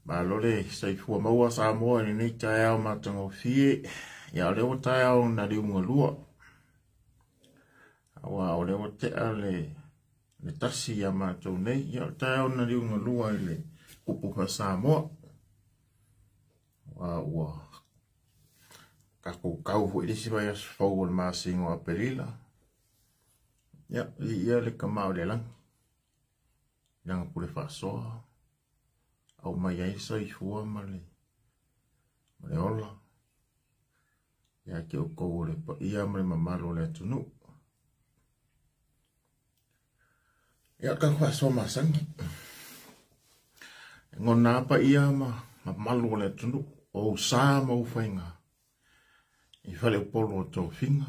Malo le soifua maua Samoa i lenei taeao matagofie. Ia o lea ua taeao na liugalua. Aua o lea ua tea le 1 ia matou nei. Ia o le taeao na liugalua i le upu faa-Samoa. Aua ua tatou tau foi i le isi vaiaso fou o le masina o Aperila. Ia, viia le Tama o le lagi i lana pule faasoa, aumai ai le soifua ma le ola ia te outou o le paia ma le mamalu o le atunuu. Ia, tatou faasoa masani. E gona lava paia ma mamalu o le atunuu, o ou sa ma ou faiga i faleupolu o tofiga,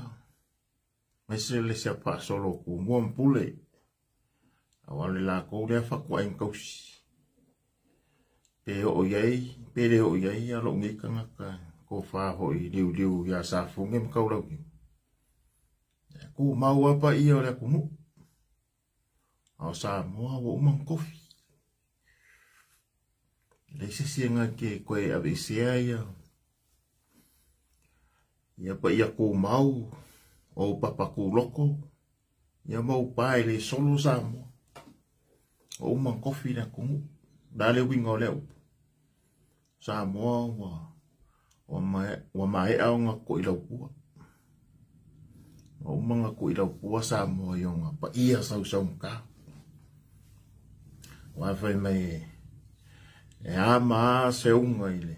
aemaise le siapaasolo o Tumua ma Pule, aua o le latou lea fatuaiga tausi. Pe oo i ai, pe le oo i ai ia lou nei tagata tofa foi liuliu ia Safune ma Taulauniu. E tumau lava paia o le atunuu, a o Samoa ua uma ona tofi. E leai se isi e na te toe aveesea ia paia tumau o ou papa tuloto, ia ma ou pa e le solo Samoa. Ua uma ona tofi le atunuu. O le a le uiga o lea upu? Samoa ua maea ona to'ilaupua. Ua uma ona to'ilaupua Samoa i ona paia sausaugata. Aua fai mai e a ma a seuga i le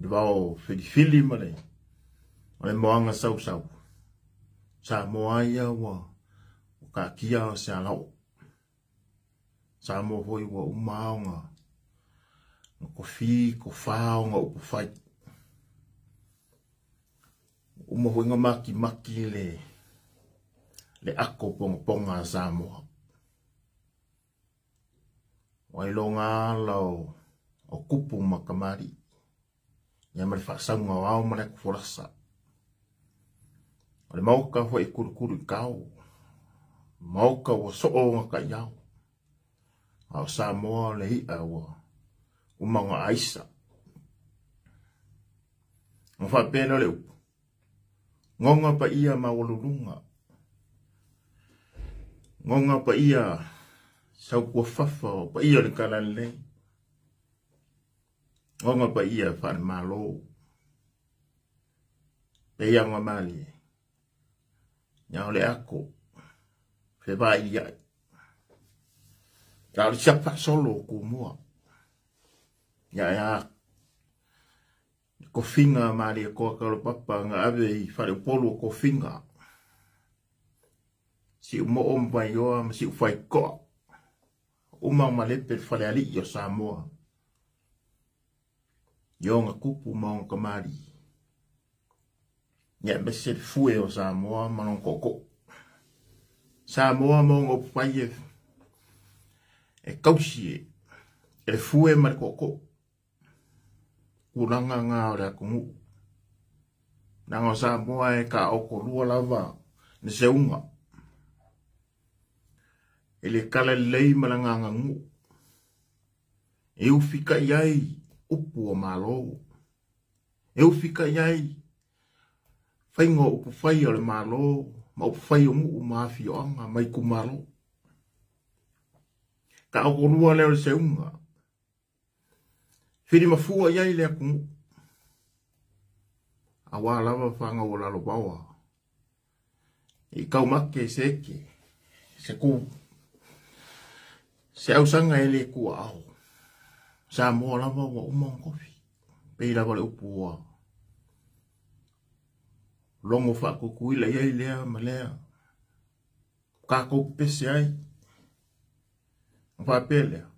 vao filifili ma le moaga sausau. Samoa ia ua taatia se alao. Samoa foi ua uma ona tofi tofā ona upufai. Uma foi ona matimati le ato pongaponga a Samoa. Ua iloga ala o kupu ma kamali'i, ia ma le faasauga o ao ma le atu folasa. O le maota foi e kulukulu i tao, maota ua soo ona ta'iao. A o Samoa le i'a ua uma ona aisa. Ona faapea lea o le upu, goga paia maualuluga, goga paia sautuafafa o paia o le talalelei, goga paia faale-Malo, pei ona malie, ia o le ako fevailia'i. A o le siapaasolo o Tumua, ia e a tofiga Malietoa Taualopapa na ave i faleupolu o tofiga, Siumoo ma Vaioa ma Siufaitoa, uma malepe le faleali'i o Samoa, i ona tupu ma ona kamali'i, ia aemaise le fue o Samoa ma lona tootoo. Samoa ma ona upufai e tausi e le fue ma le tootoo. Tulaga na o le atunuu. Leaga o Samoa e taotolua lava le seuga i le talalelei ma le agaga nuu. E ufitai ai upu o Malo. E ufitai ai faiga o upufai o le Malo ma upufai o nuu ma afioaga ma itumalo. Taotolua lea o le seuga. Filimafua i ai le atunuu. Aua lava fanau o lalovaoa. I taumate se eke, se ku, se ausaga e le tuaao. Samoa lava ua uma ona tofi. Pei lava le upu ua logo faakukuila i ai lea ma lea. Tatou pepese ai. Ona faapea lea,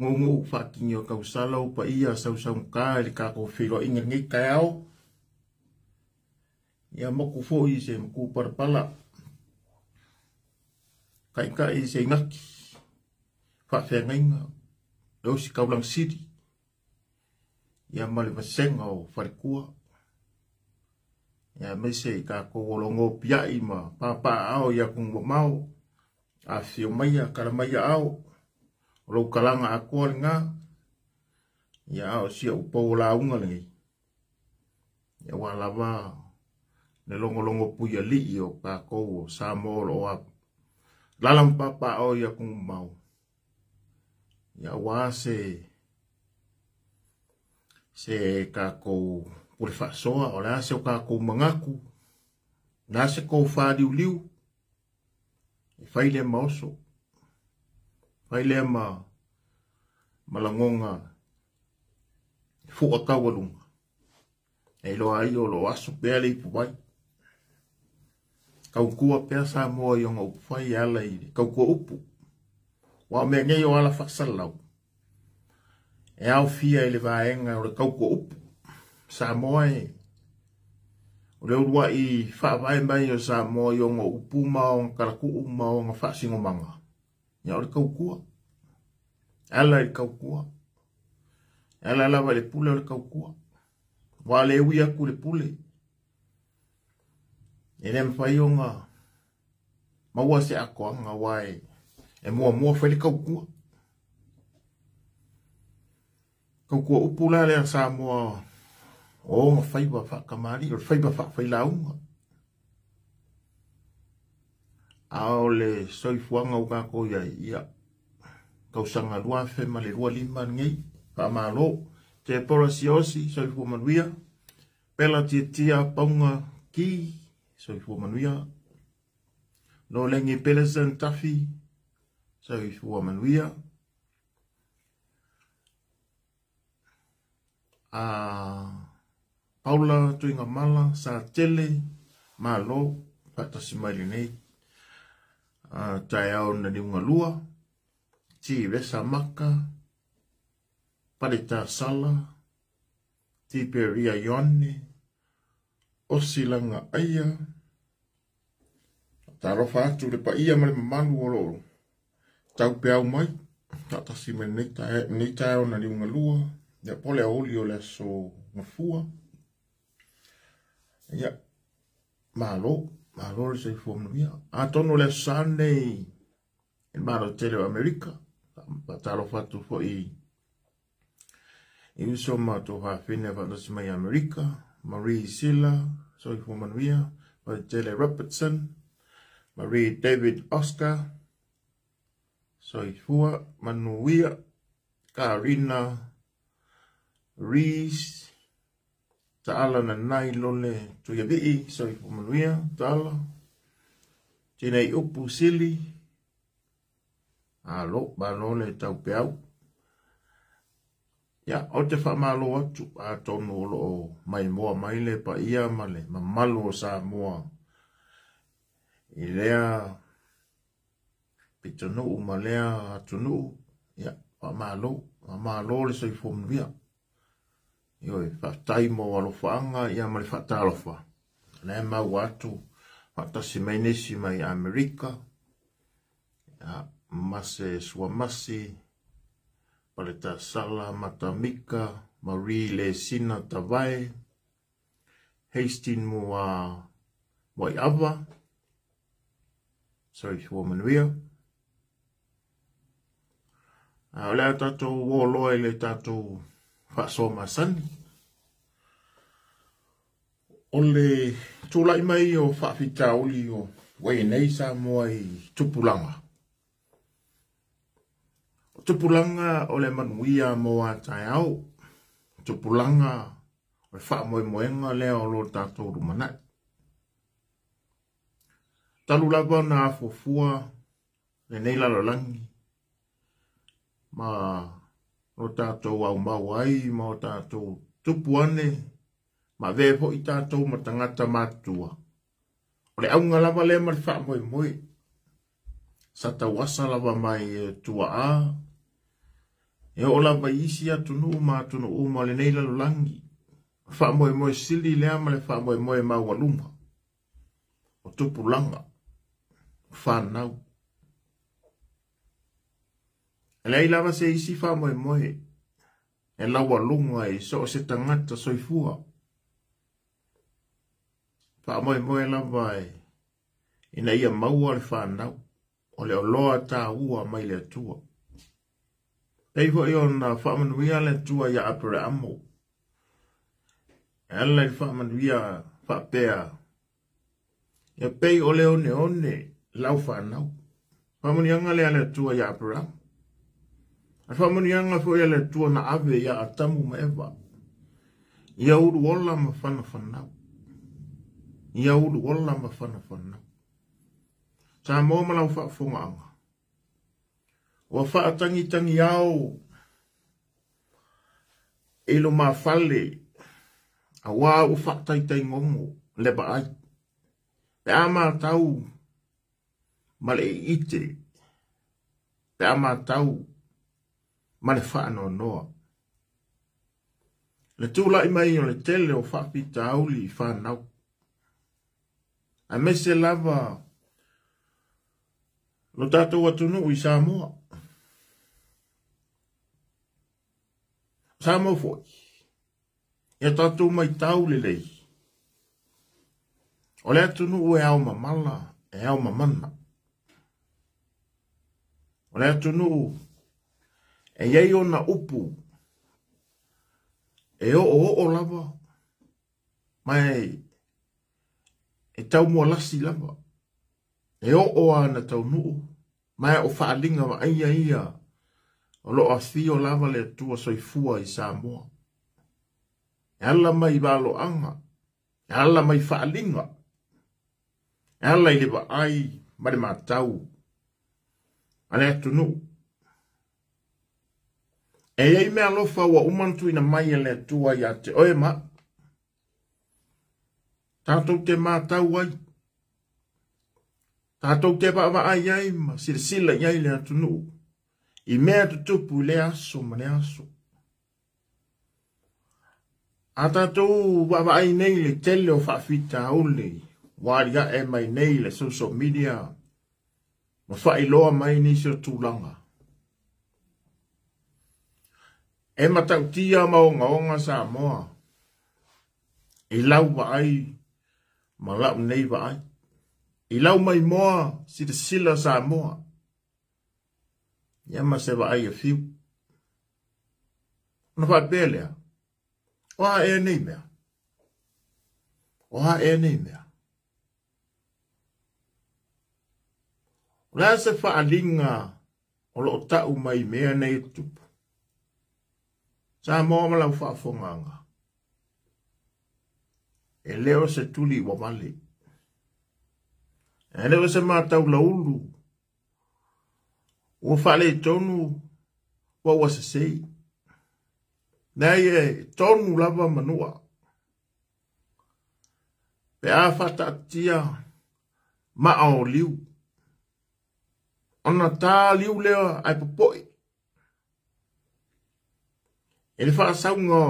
gugu faatini o tausala o paia sausaugata i le tatou feiloaiga i lenei taeao. Ia moku foi se matu palapala, taitai se inati, faafeagaiga, le ositaulaga sili, ia ma le vasega o faletua. Ia aemaise i tatou o logo piai ma papaao i atunuu mamao, afifio maia, tala mai aao. O lou kalaga atoa lena, ia a o si ou pou o lauga lenei, ia aua lava le logologo puialii o tatou o Samoa o lo o alaala ma papaaao i atunuu mamao, ia aua se tatou pule faasoa, o le a se o tatou manatu, o le a se tofa liuliu, e fai lea ma oso, fai lea ma lagona fua taualuga, e iloa ai o lo o aso pea le ipuvai. Tautua pea Samoa i ona upufai e ala i le tautua upu. Aua o mea nei o ala faasalalau, e aofia i le vaega o le tautua upu. Samoa e, o le uluai faavae mai o Samoa i ona upu ma ona talatuu ma ona faasinomaga, ia o le tautua. E ala i le tautua. E ala lava i le pule o le tautua. Aua le ui atu i le pule, e le mafai ona maua se atoaga, aua e muamua fai le tautua. Tautua upu la lea Samoa o ona faiva faatamalii, o le faiva faafailauga. A o le soifuaga ua tatou i ai, ia, tausaga 2025 lenei, faamalo. Tepora Siosi, soifua manuia. Pela Tiatia Paunga Ki, soifua manuia. Lolenge Pelesen Tafi, soifua manuia. Paula Tuigamala Satele, malo, faatasi mai lenei taeao na liugalua. Ti Vesa Maka, Paleta Sala, Tiperia Ioane, Osilanga Aia, talofa atu le paia ma le mamalu o loo taupeau mai, faatasi mai lenei taeao na liugalua, ia po le aoauli o le aso Gafua. Ia, malo, malo le soifua manuia. Atonu o le aso Sa lenei i le Malo tele o Amerika, faatalofa atu foi i uso ma tuafafine faatasi mai Amerika, Marie Sila, soifua manuia, Tele Robertson, Marie David Oscar, soifua manuia, Karina Rees, Taala Nanai Lole Tuiavii, soifua manuia, Taala, Tinei Upu Sili, alo, malo le taupeau. Ia, o te faamalo atu atonu o loo maimoa mai le paia ma le mamalu o Samoa i lea pitonuu ma lea atunuu. Ia, faamalo, faamalo le soifua manuia. Ioe, faafetai mo alofaaga ia ma le faatalofa. Lea maua atu faatasi mai nisi mai Amerika, ia, Mase Suamasi, Paleta Sala Matamika, Marie Lesina Tavae, Hastings Mua Waiava, soifua manuia. O le a tatou uoloa i le tatou faasoa masani. O le tulai mai o faafitauli o ua i nei Samoa i tupulaga. O tupulaga o le manuia mo a taeao. Tupulaga o le faamoemoega lea o lo tatou lumanai. Talu lava na afuafua lenei lalolagi ma o tatou aumau ai ma o tatou tupu ane ma avea foi tatou ma tagata matutua. O le auga lava lea ma le faamoemoe. Sa tauasa lava mai e tuaa, e oo lava i isi atunuu ma atunuu uma o lenei lalolagi. O le faamoemoe sili lea ma le faamoemoe maualuga o tupulaga, o fanau. E leai lava se isi faamoemoe e laualuga i so o se tagata soifua. Faamoemoe lava e ina ia maua le fanau, o le oloa taua mai le Atua. Pei foi ona faamanuia le Atua ia Aperamo. E ala i le faamanuia faapea, ia pei o le oneone lau fanau. Faamanuiaga lea a le Atua ia Aperamo. A faamanuiaga foi a le Atua na ave ia Atamu ma Eva. Ia ulu ola ma fanafanau. Ia ulu ola ma fanafanau. Samoa ma lau faafofogaaga. Ua faatagitagi ao i lumafale auā ua faataitaigogo le vaai. Pe a matau ma le iite, pe a matau ma le faanoanoa. Le tulai mai o le tele o faafitauli i fanau. Aemaise lava lo tatou atunuu i Samoa. Samoa foi, ia tatou matau lelei. O le atunuu e ao mamala, e ao mamana. O le atunuu e i ai ona upu e oooo lava ma e taumualasi lava. E oo ana taunuu ma o faaaliga vaaia ia o loo afio lava le Atua soifua i Samoa. E ala mai valoaga, e ala mai faaaliga, e ala i le vaai ma le matau a le atunuu. E i ai meaalofa ua uma ona tuuina mai e le Atua ia te oe ma au. Tatou te matau ai, tatou te vaavaai ai ma silasila i ai le atunuu i mea tutupu i lea aso ma lea aso. A tatou vaavaai nei i le tele o faafitauli ua aliae mai nei i le social media ma faailoa mai nisi o tulaga. E matautia ma ogaoga Samoa i lau vaai ma lau nei vaai. I lau maimoa silasila Samoa, ia ma se vaai e fiu. Ona faapea lea, o a ea nei mea? O a ea nei mea? O le a se faaaliga o loo tau mai mea nei e tutupu? Samoa ma lau faafofogaaga, e le o se tuli ua vale. E le o se mataulaulu ua faaletonu ua ua sesei. Leai e tonu lava manua. Pe a faataatia maa o liu. Ona ta liu lea ae popoi. E le faasauga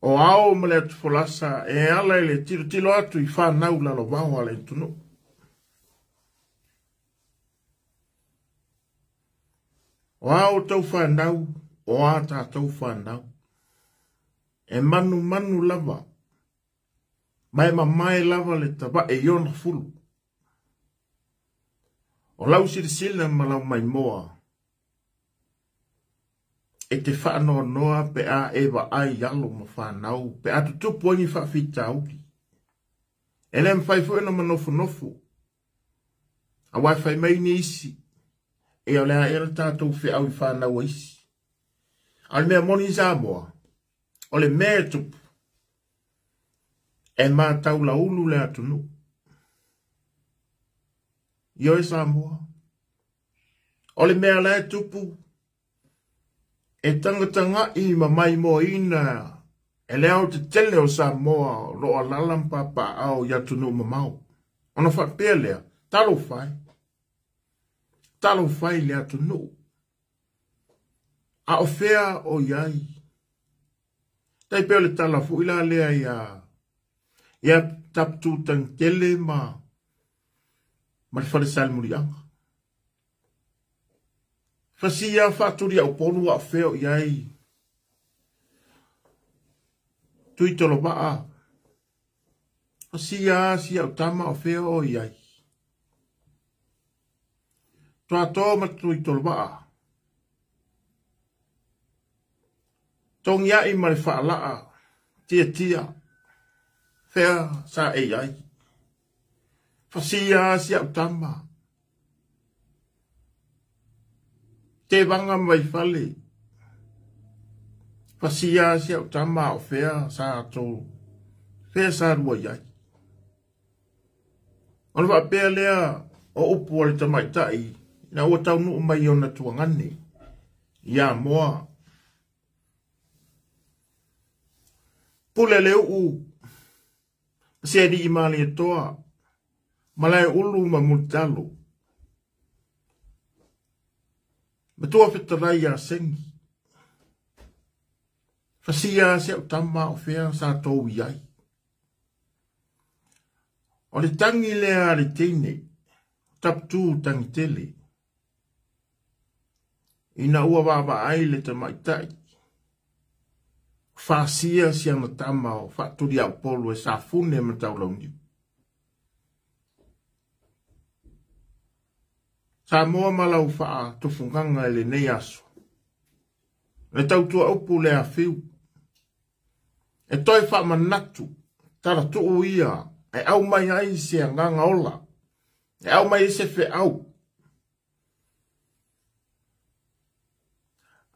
o ao ma le atufolasa e ala i le tilotilo atu i fanau lalovao a le atunuu. O a outou fanau, o a tatou fanau. E manumanu lava, ma e mamae lava le tavae i ona fulu. O lau silasila ma lau maimoa, e te faanoanoa pe a e vaai i alo ma fanau, pe a tutupu ai ni faafitauli. E le mafai foi ona manofonofo, auā e fai mai nisi, ia o le a ea le tatou feau i fanau a isi. A o le mea moni i Samoa, o le mea e tupu, e mataulaulu le atunuu. Ioe Samoa, o le mea la e tupu, e tagatagai ma maimoaina e le aotetele o Samoa o lo o alaala ma papaaao i atunuu mamao. Ona faapea lea, talofa e, talofa i le atunuu. A o fea o i ai? Tai pei o le tala foi la lea ia Tapututagitele ma le Fale Salemuliaga. Fasia faatuliaupolu a o fea o i ai? Tuitolovaa. Fasia si au tama o fea o i ai? Tuatoa ma Tuitolovaa. Togiai ma le faalaa tiatia fea sa e i ai. Fasia si au tama. Tevaga ma Vaifale. Fasia si au tama o fea sa tou fea sa lua i ai. O le faapea lea o upu a le tamaitai ina ua taunuu mai i ona tuagane i Amoa. Pule le uu ma se alii Malietoa, Malaeulu ma Mulitalo. Matua fetalai ia Sengi. Fasia si au tama o fea sa tou i ai. O le tangi lea a le teine, taputu tangi tele. Ina ua vaavaai le tamaitai, fasia si ana tama o Faatuliaupolu e Safune ma Taulauniu. Samoa ma lau faatufugaga i lenei aso. Le tautua upu le afiu. E toe faamanatu talatuu ia e aumai ai se agaga ola, e aumai ai se feau.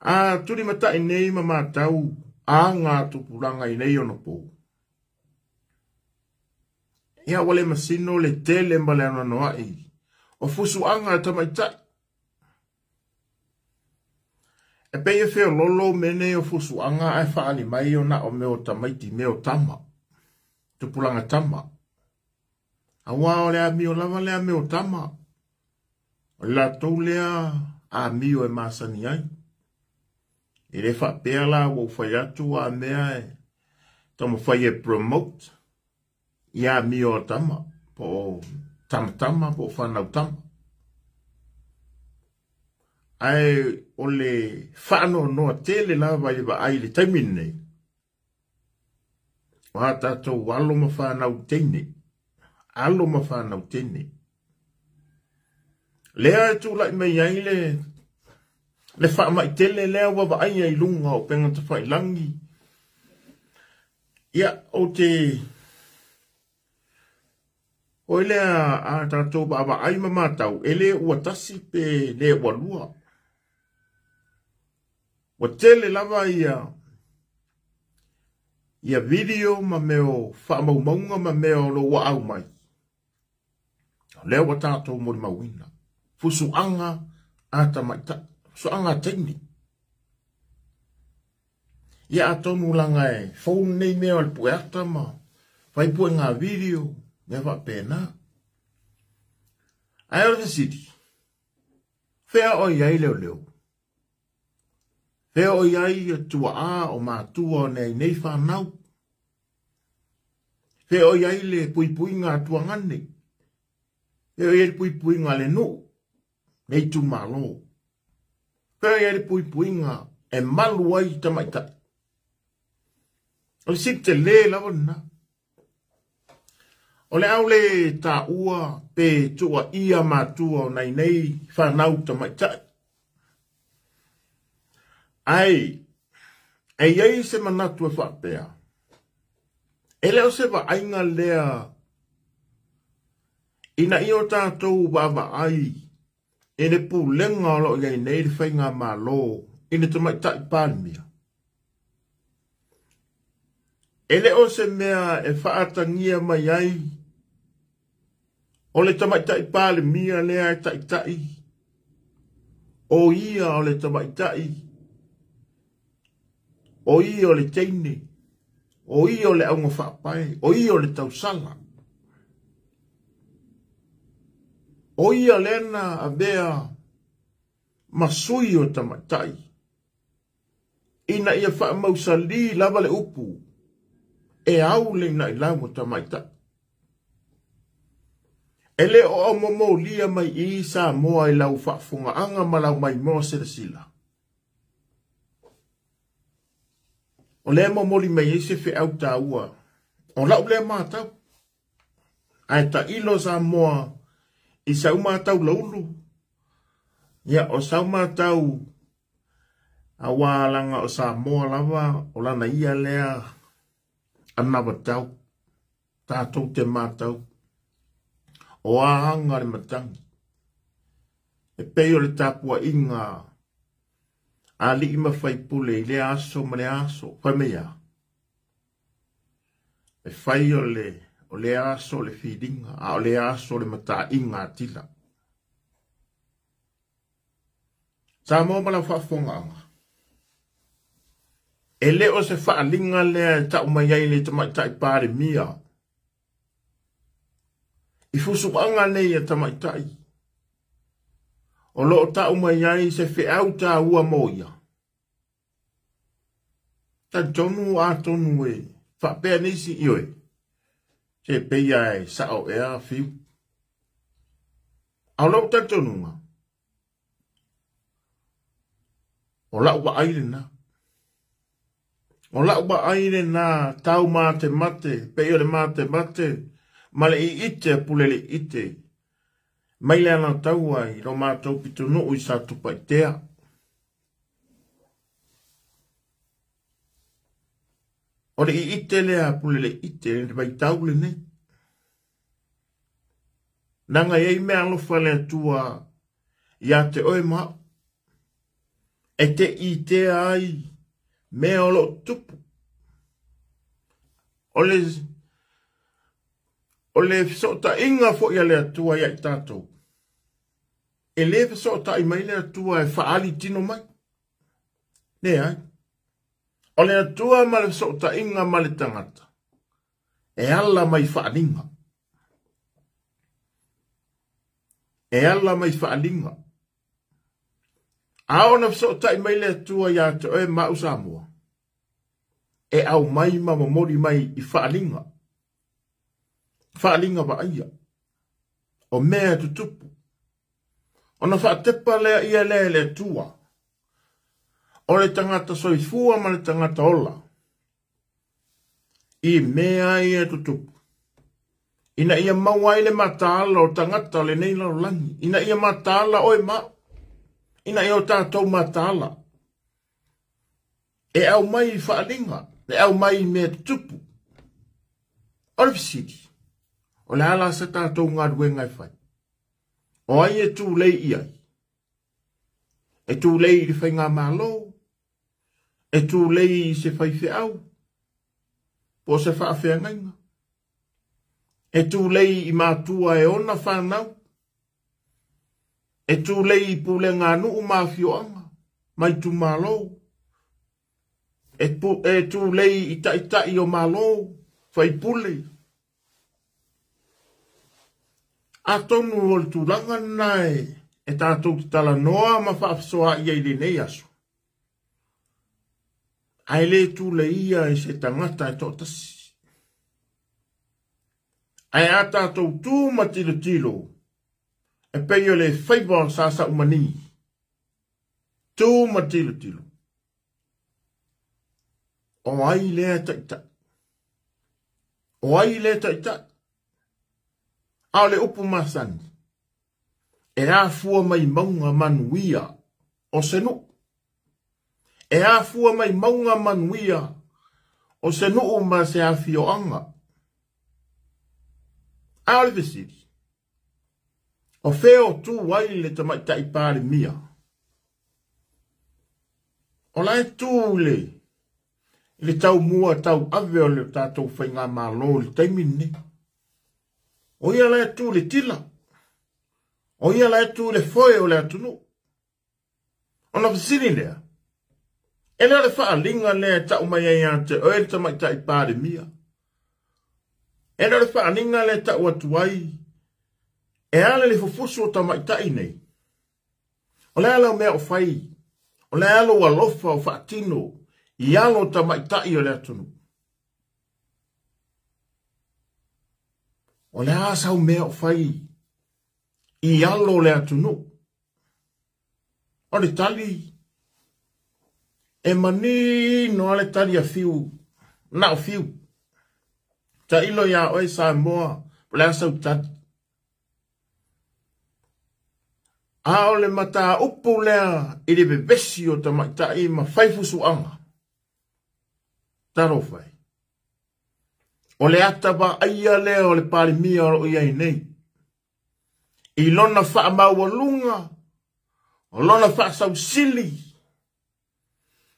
A tulimatai nei ma matau aga a tupulaga i nei ona pou. Ia ua le masino le tele ma le anoanoai o fusuaga a tamaitai. E pei e feololo mea nei o fusuaga ae faaali mai ona o mea o tamaiti, mea o tama, tupulaga tama. Aua o le amio lava lea mea o tama. O le latou lea amio e masani ai. E le faapea la ua ou fai atu a mea e taumafai e promote i amio a tama, po o tamatama, po o whanau tama. Ae o le faanoanoa tele lava i le vaai i le taimi lenei, o a tatou alo ma whanau teine, alo ma whanau teine. Lea e tūlai mai ai le faamaitele lea ua vaaia i luga o upega tafailagi. Ia, ou te oi lea a tatou vaavaai ma matau, e le ua tasi pe le ua lua. Ua tele lava ia video ma mea o faamaumauga ma mea o lo o ua aumai. O lea ua tatou molimauina. Fusuaga a tamaitai, fusuaga a teine. Ia atonu laga e fou lenei mea o le pueata ma fai pue ngā video, mea faapena. Ae o le fesili, fea o i ai leoleo? Fea o i ai tuaa o matua o nei nei whanau? Fea o i ai le puipuiga a tuagane? Fea o i ai le puipuiga a le nuu, le itumalo? Fea o i ai le puipuiga e malu ai tamaitai? O le sili tele lava lena. O le au le taua pe tuuaia matua o nai nei whanau tamaitai. Ai, e iai se manatu e faapea. E le o se vaaiga lea ina ia o tatou vaavaai i le pulega o lo o iai nei le faigamalo i le tamaitai Palemia. E le o se mea e faatagia mai ai o le tamaitai Palemia lea e taitai, o ia o le tamaitai, o ia o le teine, o ia o le auga faapae, o ia o le tausala. O ia lea na avea ma sui o tamaitai ina ia faamausali lava le upu e au le inai lau o tamaitai. E le o au momolia mai i Samoa i lau faafogaaga ma lau maimoa silasila. O lea momoli mai ai se feau taua o lau lea matau. Ae tailo Samoa i sau matau laulu, ia o sau matau Aua laga o Samoa lava o lana ia lea anavatau tatou te matau o a aga le matagi e pei o le tapuaiga a alii ma faipule i lea aso ma lea aso. Fai mai a? E fai o le o lea aso o le filiga, a o lea aso o le mataiga atila. Samoa ma lau faafofogaaga, e le o se faaaliga lea e tau mai ai le Tamaitai Palemia i fusuaga nei a tamaitai o lo o tau mai ai se feau taua mo ia. Talitonu atonu e faapea nisi, ioe, se pei lava e sao ea Fiu. A o lou talitonuga, o lau vaai lena. O lau vaai lena tau matemate, pei o le matemate ma le iite a Puleleite mai le Alataua i lo matou pitonuu i Satupaitea. O le iite lea a Puleleite i le vaitau lenei. Leaga e i ai mea alofa a le Atua ia te oe ma au, e te itea ai mea o lo o tutupu. O le, o le fesootaiga foi a le Atua ia i tatou, e le fesootai mai le Atua e faaali tino mai. Leai. O le Atua ma le fesootaiga ma le tagata, e ala mai faaaliga. E ala mai faaaliga. A ona fesootai mai le Atua ia te oe ma au Samoa, e aumai ma momoli mai i faaaliga, faaaliga vaaia, o mea e tutupu. Ona faatepa lea ia lea e le Atua, o le tagata soifua ma le tagata ola, i mea ia e tutupu, ina ia maua ai le mataala o tagata o lenei lalolagi, ina ia mataala oe ma au, ina ia o tatou mataala, e aumai i faaaliga, e aumai i mea tutupu. O le fesili, o le a la sa tatou galuega e fai? O ai e tulei i ai? E tulei i le faigamalo? E tulei i se faifeau? Po o se faafeagaiga? E tulei i matua e ona fanau? E tulei i pulega a nuu ma afioaga ma itumalo? E, e tulei i taitai o Malo, faipule? Atonu o le tulaga lena e, e tatou te talanoa ma faafesoaai ai i lenei aso, ae le tuleia e se tagata e toatasi. Ae a tatou tu ma tilotilo, e pei o le faiva o Sa Saumani, tu ma tilotilo, o ai lea taitai? O ai lea taitai? A o le upu masani, e afua mai mauga manuia o se nuu. E afua mai mauga manuia o se nuu ma se afioaga. A o le fesili, o fea o tu ai le Tamaitai Palemia? O la e tu i le, i le taumua tauave o le tatou faigamalo i le taimi lenei. O ia la e tu i le tila. O ia la e tu i le foe o le atunuu. Ona fesili lea, e le o le faaaliga lea e tau mai ai ia te oe le Tamaitai Palemia? E le o le faaaliga lea e tau atu ai e ala i le fufusu o tamaitai nei? O le a lau mea o fai? O le a lou alofa o faatino i alo o tamaitai o le atunuu? O le a sau mea o fai i alo o le atunuu? O le tali, e manino lava le tali a Fiu, na o Fiu. Tailo iā oe Samoa, o le a sau tali? A o le mataupu lea i le vevesi o tamaitai ma fai fusuaga, talofa e. O le ata vaaia lea o le Palemia o lo o i ai nei, i lona faamaualuga, o lona faasausili,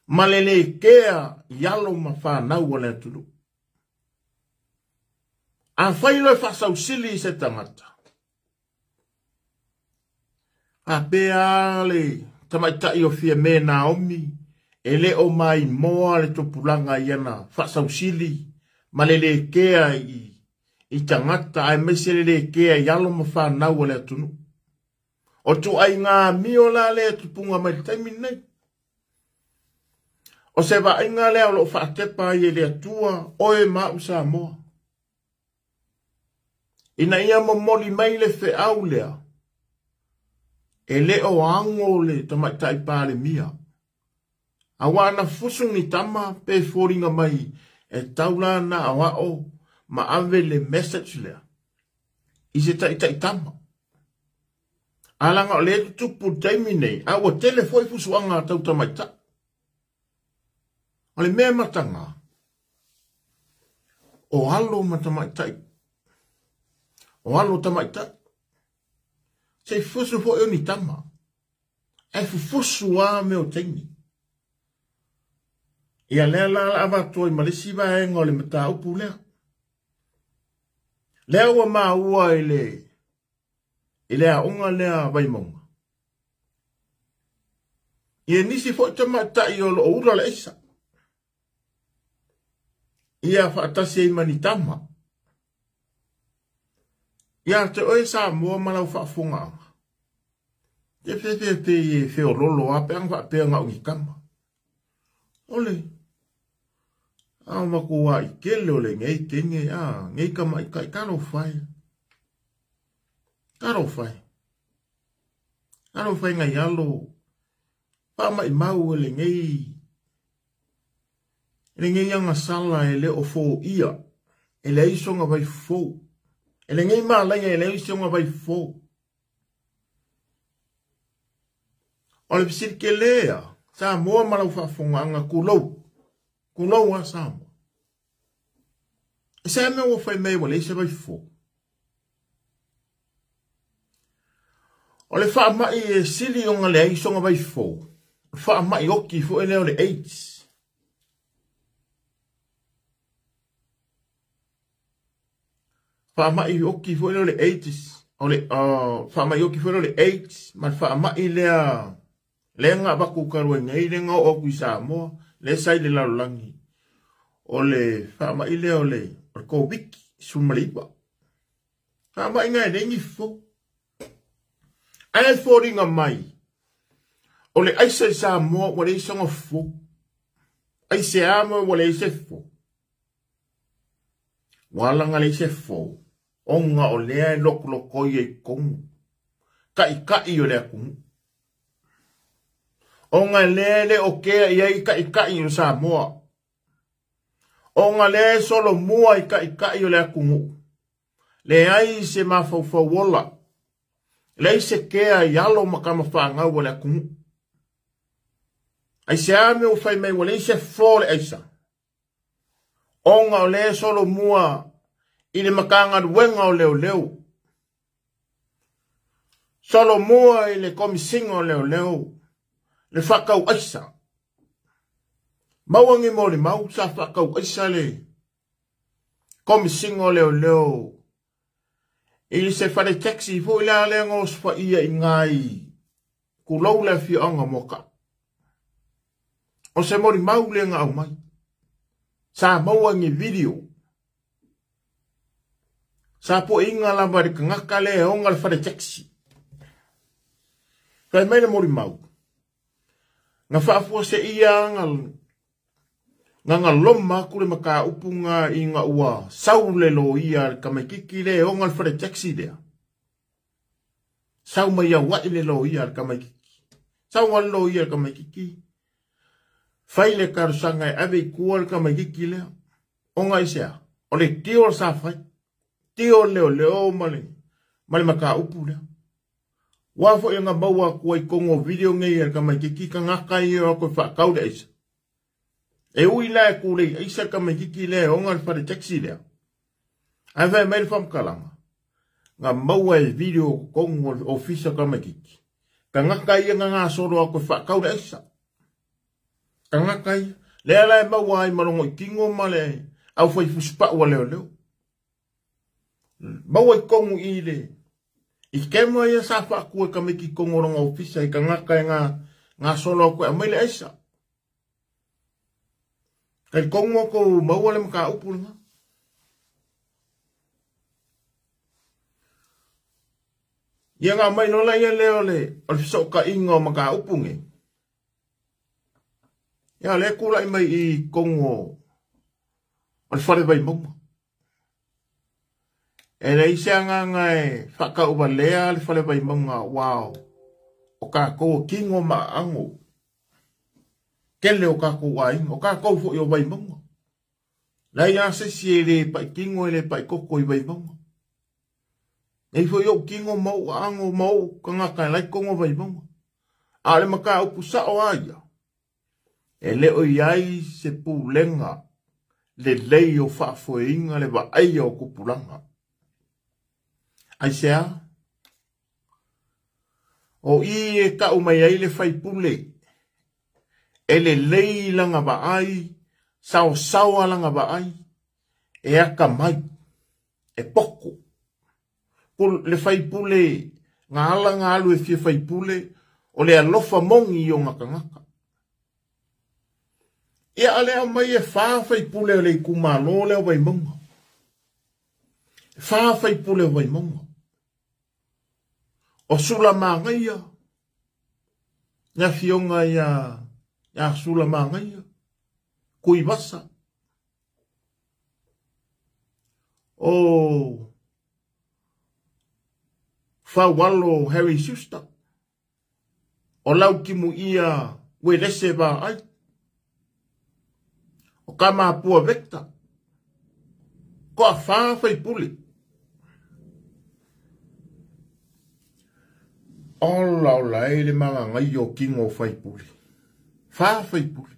ma le lē kea i alo ma fanau a le atunuu. Afai loa e faasausili i se tagata, faapea le tamaitai o Fiame Naomi e le o maimoa le tupulaga i ana faasausili ma le lē kea i tagata aemaise le lē kea i alo ma fanau a le atunuu. O ituaiga amio la lea e tupuga mai i le taimi lenei. O se vaaiga lea o lo o faatepa ai e le Atua oe ma au Samoa, ina ia momoli mai le feau lea e le o ago le tamaitai Palemia, aua ana fusu ni tama pe foliga mai e tau la na aoao ma ave le message lea i se taitai tama. A laga o lea e tutupu i le taimi nei, a ua tele foi fusuaga a tau tamaitai. O le mea e mataga, o alo ma tamaitai, o alo tamaitai, se i fusu foi o ni tama, ae fufusu lava mea o teine. Ia lea la o le a avatu ai ma le isi vaega o le mataupu lea. Lea ua maua i le aoga lea a Vaimauga, ia nisi foi tamaitai o lo o ula le aisa, ia faatasi ai ma ni tama. Ia te oe Samoa ma lau faafofogaaga, te fefe e feololo lava pe ana faapea na o ni tama. O le a matua i tele o lenei teine, a nei tamaitai, talofa e. Talofa e. Talofa e nai alo faamaimau e lenei agasala e le o foia, e leai soga vaifofou. E lenei malaia e leai soga vaifofou. O le fesili tele a Samoa ma lau faafofogaaga, tulou, tulou a Samoa. E se mea ua fai mai ua leai se vaifofou. O le faamai e sili ona leai soga vaifofou, o le faamai oti foi lea o le AIDS. Faamai oti foi lea o le AIDS, o le faamai oti foi lea o le AIDS, ma le faamai lea lea na avatu talu ai nei, lea na oo atu i Samoa, lea sa i le lalolagi, o le faamai lea o le Covid-19. Faamai na e leai ni fofo. Ae foliga mai, o le aisa i Samoa ua leai soga fofo. Aisea mo ua leai se fofo. Ua ala ona leai se fofo, ona o lea e lokolokoi ai i totonu, taitai o le atunuu. Ona lea e le o kea i ai taitai o Samoa. Ona lea e solomua i taitai o le atunuu. Leai se mafaufau ola, leai se kea i alo ma tamafanau o le atunuu. Aisea mea ua fai mai ua leai se fofo o le aisa. Ona o lea e solomua i le Matagaluega o Leoleo, solomua i le Komisiga o Leoleo, le faatau aisa. Maua ni molimau sa faatau aisa le Komisiga o Leoleo i se fale taxi foi la lea na osofaia i ngai tulou le afioaga Moakaa. O se molimau lea na aumai. Sa maua ni video. Sa poiga lava i le tagata lea e ona le fale taxi. Fai mai le molimau, na faafuaseia na galoma atu le mataupu nga ina ua sau le loia a le tamaititi lea e ona le fale taxi lea. Sau mai auai le loia a le tamaititi. Sau a le loia a le tamaititi. Fai le talosaga e ave i tua le tamaititi lea. Ona i sea, o le tio sa fai. Tio leoleo ma le mataupu lea. Ua foi nga maua atu ai totonu o video nei a le tamaitiiti tagata ia o atu e faatau le aisa. E ui la e tulei aisa le tamaitiiti lea e ona le fale taxi lea. Ae fai mai le faamatalaga, na maua e video o totonu o le ofisa o tamaitiiti. Tagata ia na gasolo atu e faatau le aisa. Tagata ia. Lea la e maua ai ma logoitino ma le aufai fusipau a leoleo. Maua i totonu i le i camera ia sa faatu e tamaiti i totonu o lona ofisa i tagata e gasolo atu e aumai le aisa. Talitonu outou maua le mataupu lena. Ia na aumai loa laia lea o le fesootaiga o mataupu nei. Ia lea tulai mai i totonu o le fale Vaimauga. E leai se agaga e faatauvalea le fale Vaimauga aua o tatou o tino ma aano. Tele o tatou aiga, o tatou foi o Vaimauga. Leai lava se isi e le paitino e le paitoto i Vaimauga. Nei foi ou tino ma ou aano ma ou tagata e la e i totonu o Vaimauga. A o le mataupu sao lava ia, e le o i ai se pulega lelei o faafoeina le vaaia o tupulaga. Aisea? O i e tau mai ai le faipule, e lelei lana vaai, saosaoa lana vaai, e atamai, e poto. Le faipule na ala na alu e fia faipule, o le alofa moni i ona tagata. Ia a le aumai e 4 faipule o le itumalo lea o Vaimauga. E 4 faipule o Vaimauga. O Sulamagaia, le afioga ia Sulamagaia, Tuivasa, o Faualo Harry Schuster, o Lautimuia Uelese Vaai, o Kamapua Vector, toa 4 faipule. Ola ola e le magagai o tino o faipule. 4 faipule.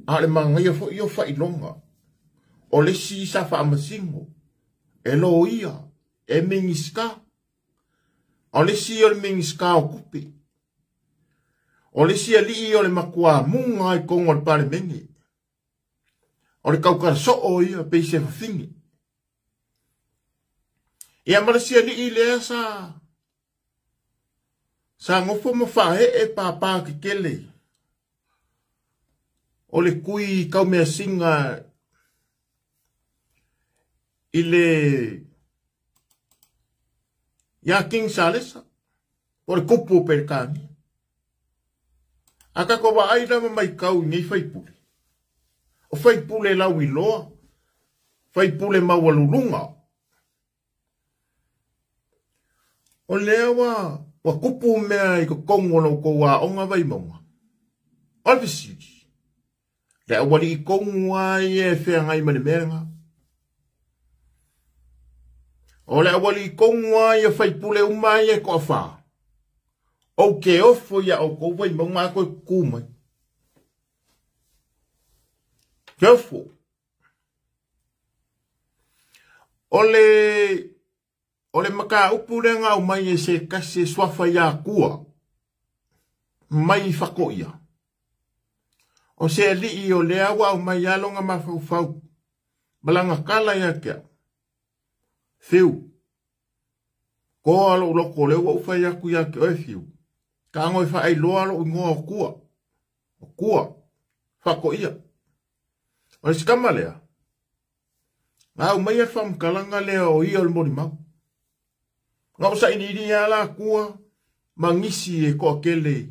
A le magagai foi o failonga. O le si sa faamasino. E loia, e minista. O le si o le minista o kupe. O le si alii o le matua munga i kongo o le palemene. O le kaukara soo ia pe se fafine. Ia ma le si alii lea sa ngofo ma fae e pāpā ke kele. O le kui kaumea singa i le ia King Salesa. O le kupu o Perekania. A kako wa ai lava mai kau i nei faipule. O faipule lau iloa, faipule maualuluga. O lea ua kupu mea i totonu o lo outou aoga Vaimauga. O le fesili, le aualii tonu lava ia e feagai ma le mea lena. O le aualii tonu lava ia faipule uma ia e toafa. Ou ke ofo ia outou Vaimauga a koe kuku mai. Ke ofo. O le mataupu lea na aumai e se tasi e suafa ia Atua, mai whakoia. O se alii o lea ua aumai a longa mafaufau, malanga kala ia kia. Whiu. Koa lou loko lea ua uwhai aku ia ke oe whiu. Ka ngoi whaai loa lou ingoa o kua. O kua. Whakoia. O le sikama lea. Ngā aumai a whamkalanga lea o ia o le molimau. Ngā o sainiri a la kua, mangisi e koa kele,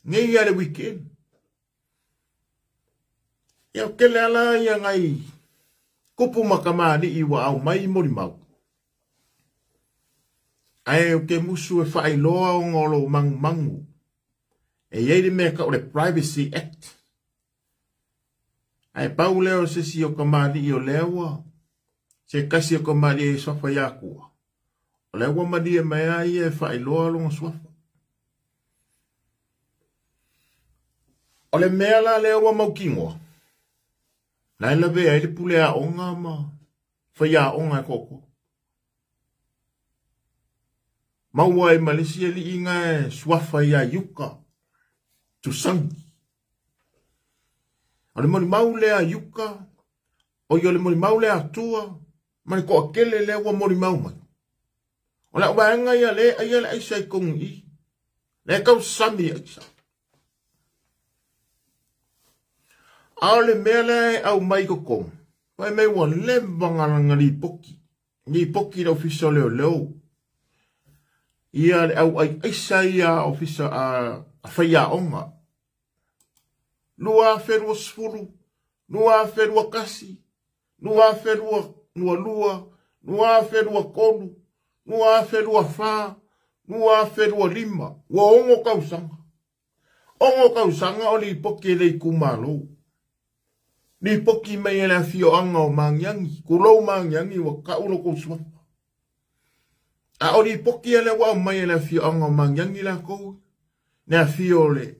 ngei a le weekend. Ia o kele ala ia ngai, kupu makamani i wa au mai molimau. Ae o ke musu e whaailoa o ngolo mangu mangu. E iei le mea ka o le Privacy Act. Ae pau leo se si o kamani i o lewa, se kasi o kamani e swafa ia kua. O lea ua malie mai a ia e whaailoa longa swafa. O le mea la lea ua mautinoa, la e lavea ai le pule aoga ma faiaoga e toatolu. Maua ai ma le isi alii na e suafa ia Iuka Tusangi. O le molimau lea a Iuka, o ia o le molimau lea a Tua, ma le toatele lea ua molimau mai. O lau vaega ia lea e aia le aisa i totonu i i. Lea e tausami i aisa. A o le mea lea e aumai i totonu, fai mai ua leva na lipoti, lipoti i le Ofisa o Leoleo, ia le au ai aisa ia a ofisa a faiaoga. 2020, 2021, 2022, 2023, 2024, 2025, ua 6 tausaga. 6 tausaga o lipoti e le itumalo. Lipoti mai e le afioaga o Magiagi, tulou Magiagi ua tau lo tou suafa. A o lipoti ia lea ua aumai e le afioaga o Magiagi latou, le afio o le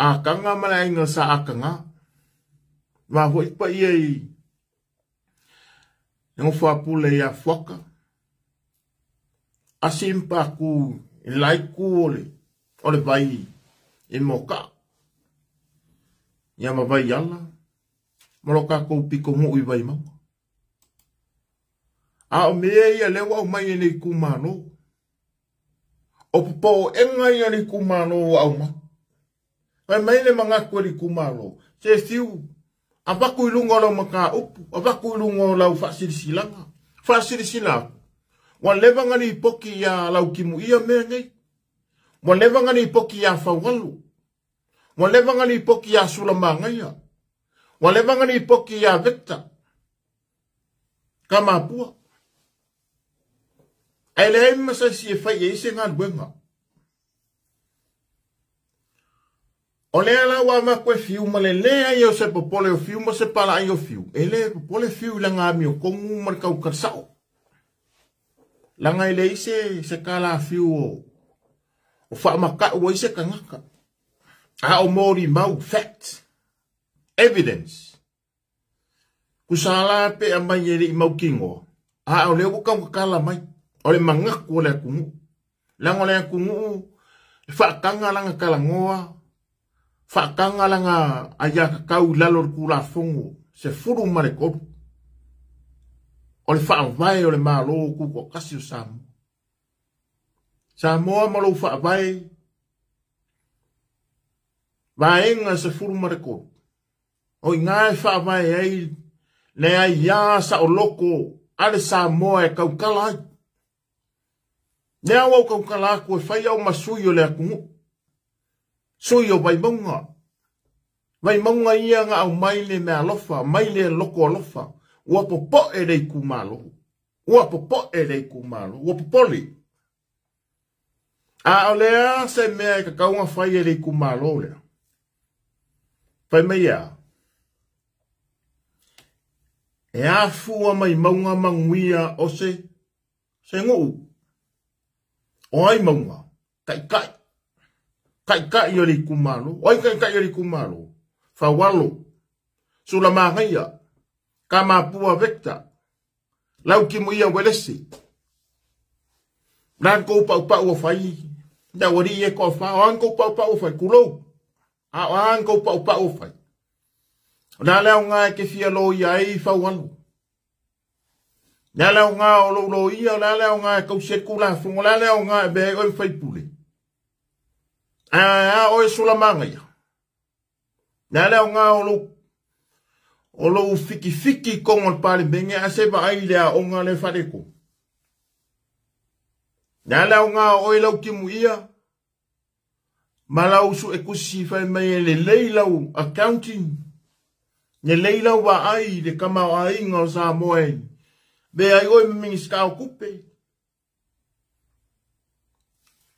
Ataga ma le aiga sa Ataga. Ma foi paia i le nofo a pule ia Fuata. Asi ma Paku i le la itu o le vai i Mokaa. Ia ma Vaiala ma lo tatou pitonuu i Vaimauga. A o mea ia lea ua aumai e le itumalo. O popoega ia le itumalo ua aumai. Fai mai le manatu e le itumalo, se fiu, avatu i luga o lau mataupu, avatu i luga o lau faasilasilaga. Faasilasila atu, ua leva na lipoti ia Lautimuia mea nei. Ua leva na lipoti ia Faualo. Ua leva na lipoti ia Sulamanaia. Ua leva na lipoti ia Victor Kamapua. Ae leai ma se isi e fai i ai se galuega. O lea la ua avatu e Fiu ma le leai o se popole o Fiu ma se palaai o Fiu. E le popole Fiu i lana amiotonu ma le tautala sao. Leaga e leai se tala a Fiu o faamatau ai se tagata. A o molimau, fact, evidence. Tusa la pe aumai e le i mautinoa, a o lea ua tautatala mai. O le manatu o le atunuu. Leaga o le atunuu e faataga lana talanoa, faataga lana aiatatau i lalo o le Tulafono 13. O le faavae o le Malo Tutoatasi o Samoa. Samoa ma lou faavae, vaega 13. O i ina e faavae ai le aiā saoloko a le Samoa e tautala ai. Lea ua ou tautala atu e fai au ma sui o le atunuu, sui o Vaimauga. Vaimauga ia na aumai le meaalofa, mai le loko alofa, ua popoe le itumalo. Ua popoe le itumalo, ua popole. A o lea se mea e tatau ona fai e le itumalo lea. Fai mai ea, e afua mai mauga manuia o se nuu. O ai mauga? Taitai. Taitai o le itumalo. O ai taitai o le itumalo? Faualo, Sulamanaia, Kamapua Victor, Lautimuia Uelese. La kou paupau o fai, ia ua li e koa wha, o an kou paupau o fai, kulou. A o an kou paupau o fai. O nā leo ngā e ke fia lo ia ei Faualo. Nā leo ngā o lo lo ia, o nā leo ngā e kau se kula fungo, nā leo ngā e behe oi fai pule. A o e Sulamanaia. Nā leo ngā o lo fiki fiki kongo le pale menge a se va ai lea o ngā le whareko. Nā leo ngā o oi lau kimu ia, ma lau su e kusi whai mai e le lei lau accounting, le lei lau wa ai le kama o ainga o Samoa e, be ai oi Minisita o Kupe.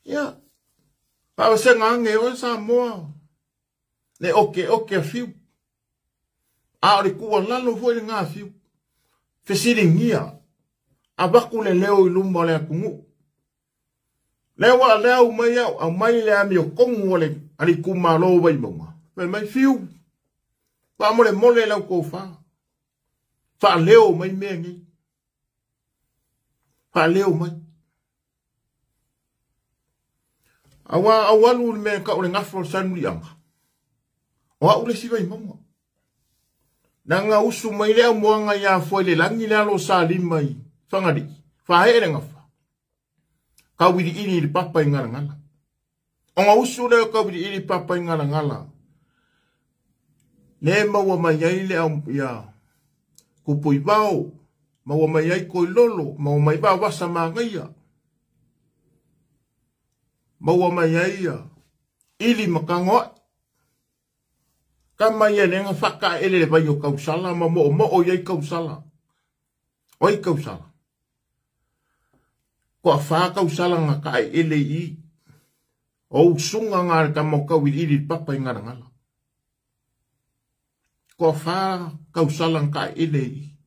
Ia, whawasenga ange oe Samoa, le oke oke a Fiu. A o le kua lalo foi le ngā Fiu. Fesilingia, a vaku le leo i luma o le atunuu. Lea ua lea aumai au, aumai le amiotonu a le itumalo o Vaimauga. Fai mai, fiu, faamolemole lau tofa, faaleo mai mea nei. Faaleo mai. Aua au alu le mea tau o le gafa o le Salemuliaga, o au le isi Vaimauga. Leaga usu mai le aumoaga ia Fuailelagi le alo o Salima i Fagalii, faaee le gafa, tauiliili i le papa i Galagala. Ona usu lea o tauiliili i papa i Galagala, le maua mai ai le au, ia, Kupuivao, maua mai ai Koilolo, maua mai Vaovasa Magaia, maua mai ai ia Ili ma Tagoai. Tama ia le na faataele le vai o tausala ma moomoo i ai tausala. O ai tausala? Toafa tausala na taele i o usuga na le tama o tauiliili i le papa i Galagala. Toafa tausala na taele i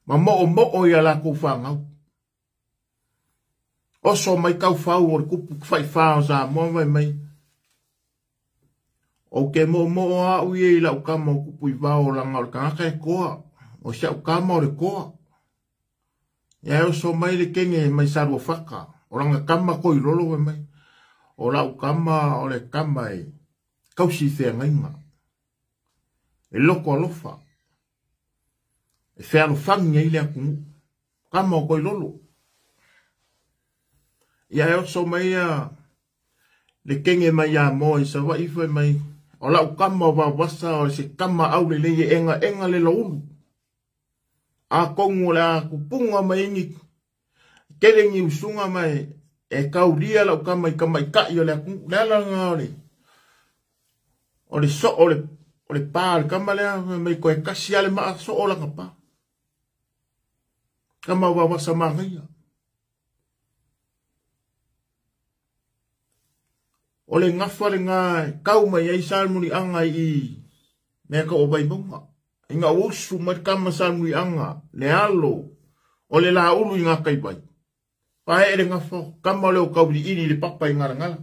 ma moomoo i a latou fanau. Oso mai taufau o le kupu faifā o Samoa mai mai. O ke moomoo au ia i lau tama o kupu i vao langa o le tagata e toa. O si au tama o le toa. Ia e oso mai le kenge mai Saluafata. O langa tama koilolo mai mai. O lau tama o le tama e kausi feagaiga. E loko alofa. E fealofani ai le atunuu. Tama o koilolo. Ia e oso mai ia le kenge mai ia moa i Savaii fai mai. O lau tama o Vaovasa o se tama au lelei e enga enga le loulu. A kongu o le a kupunga mai ni tele ni usunga mai e kaulia lau tama i kamaitai o le atunuu. Le ala nga o le o le so o le pa le kama lea mai koe kasi ale maa so o langa pa. Kama o Vaovasa Magaia. O le gafa le ngā kau mai ai Salemuliaga i mea ka o Vaimauga. Ina usu mai kama Salemuliaga le alo o le laulu i ngā kaiwai. Pae le gafa kama o le o kauliili le papa i Galagala.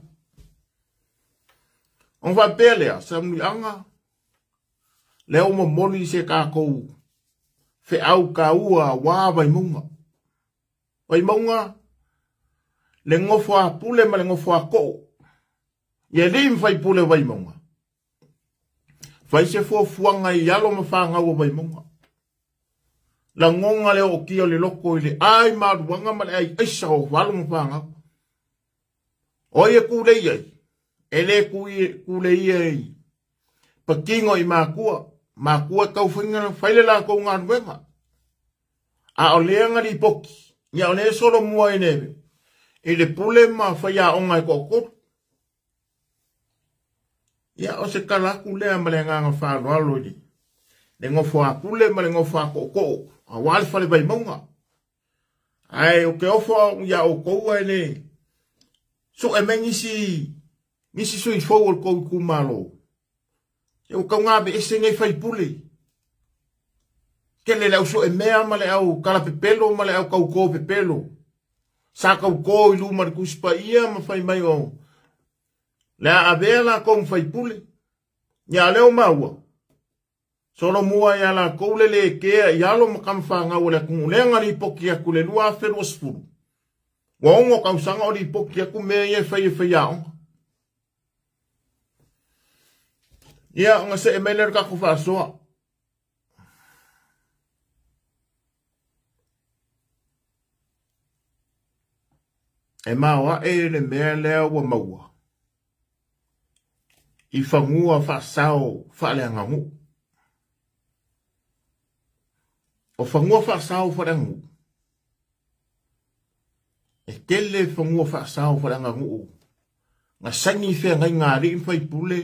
O faapea lea Salemuliaga le o momoli se kākou feau kaua wā Vaimauga. Vaimauga le ngofo a pule ma le ngofo a koo. Ia li mwhai pule Vaimauga. Whai se fuafuaga i alo ma whāngau o Vaimauga. La ngonga le o kia le loko i le ai maruanga ma le ai aisa o walo ma whāngau. O ia kule ia i. E le kule ia i. Pakingo i mākua. Mākua tau whaile la kou ngā nuenga. A o lea ngari poki. Ia o le solo mua i nebe. I le pule ma whaia onga i kokoru. Ia o se kalaku lea ma le nganga whāloalo i le ngofo a pule ma le ngofo a koko. A wale whale Vaimauga. Ai o ke ofo ia o koua e le so e me nisi sui fou o le kou kumalo. E o kau ngā ese ngai whai pule. Ke le au so e mea ma le au kalapepelo ma le au kaukō pepelo. Sa kaukō i luma le kuspa ia ma whai mai o. Le a avea la kou whai pule. Ia leo maua. Solo mua ia la kou le le kea i alo makamwhanga o le atunuu. Le ngari poki aku le 2020. Wa ongo kausanga o li poki aku mea ia whai e whai aonga. Ia nga se e mele le kako whaasoa. E maua e le mea lea ua maua. I whangua whaasao whaaleangangu. O whangua whaasao whaaleangangu. E tele whangua whaasao whaaleangangu. Ngā sangi whea ngai ngā rii mwhai pule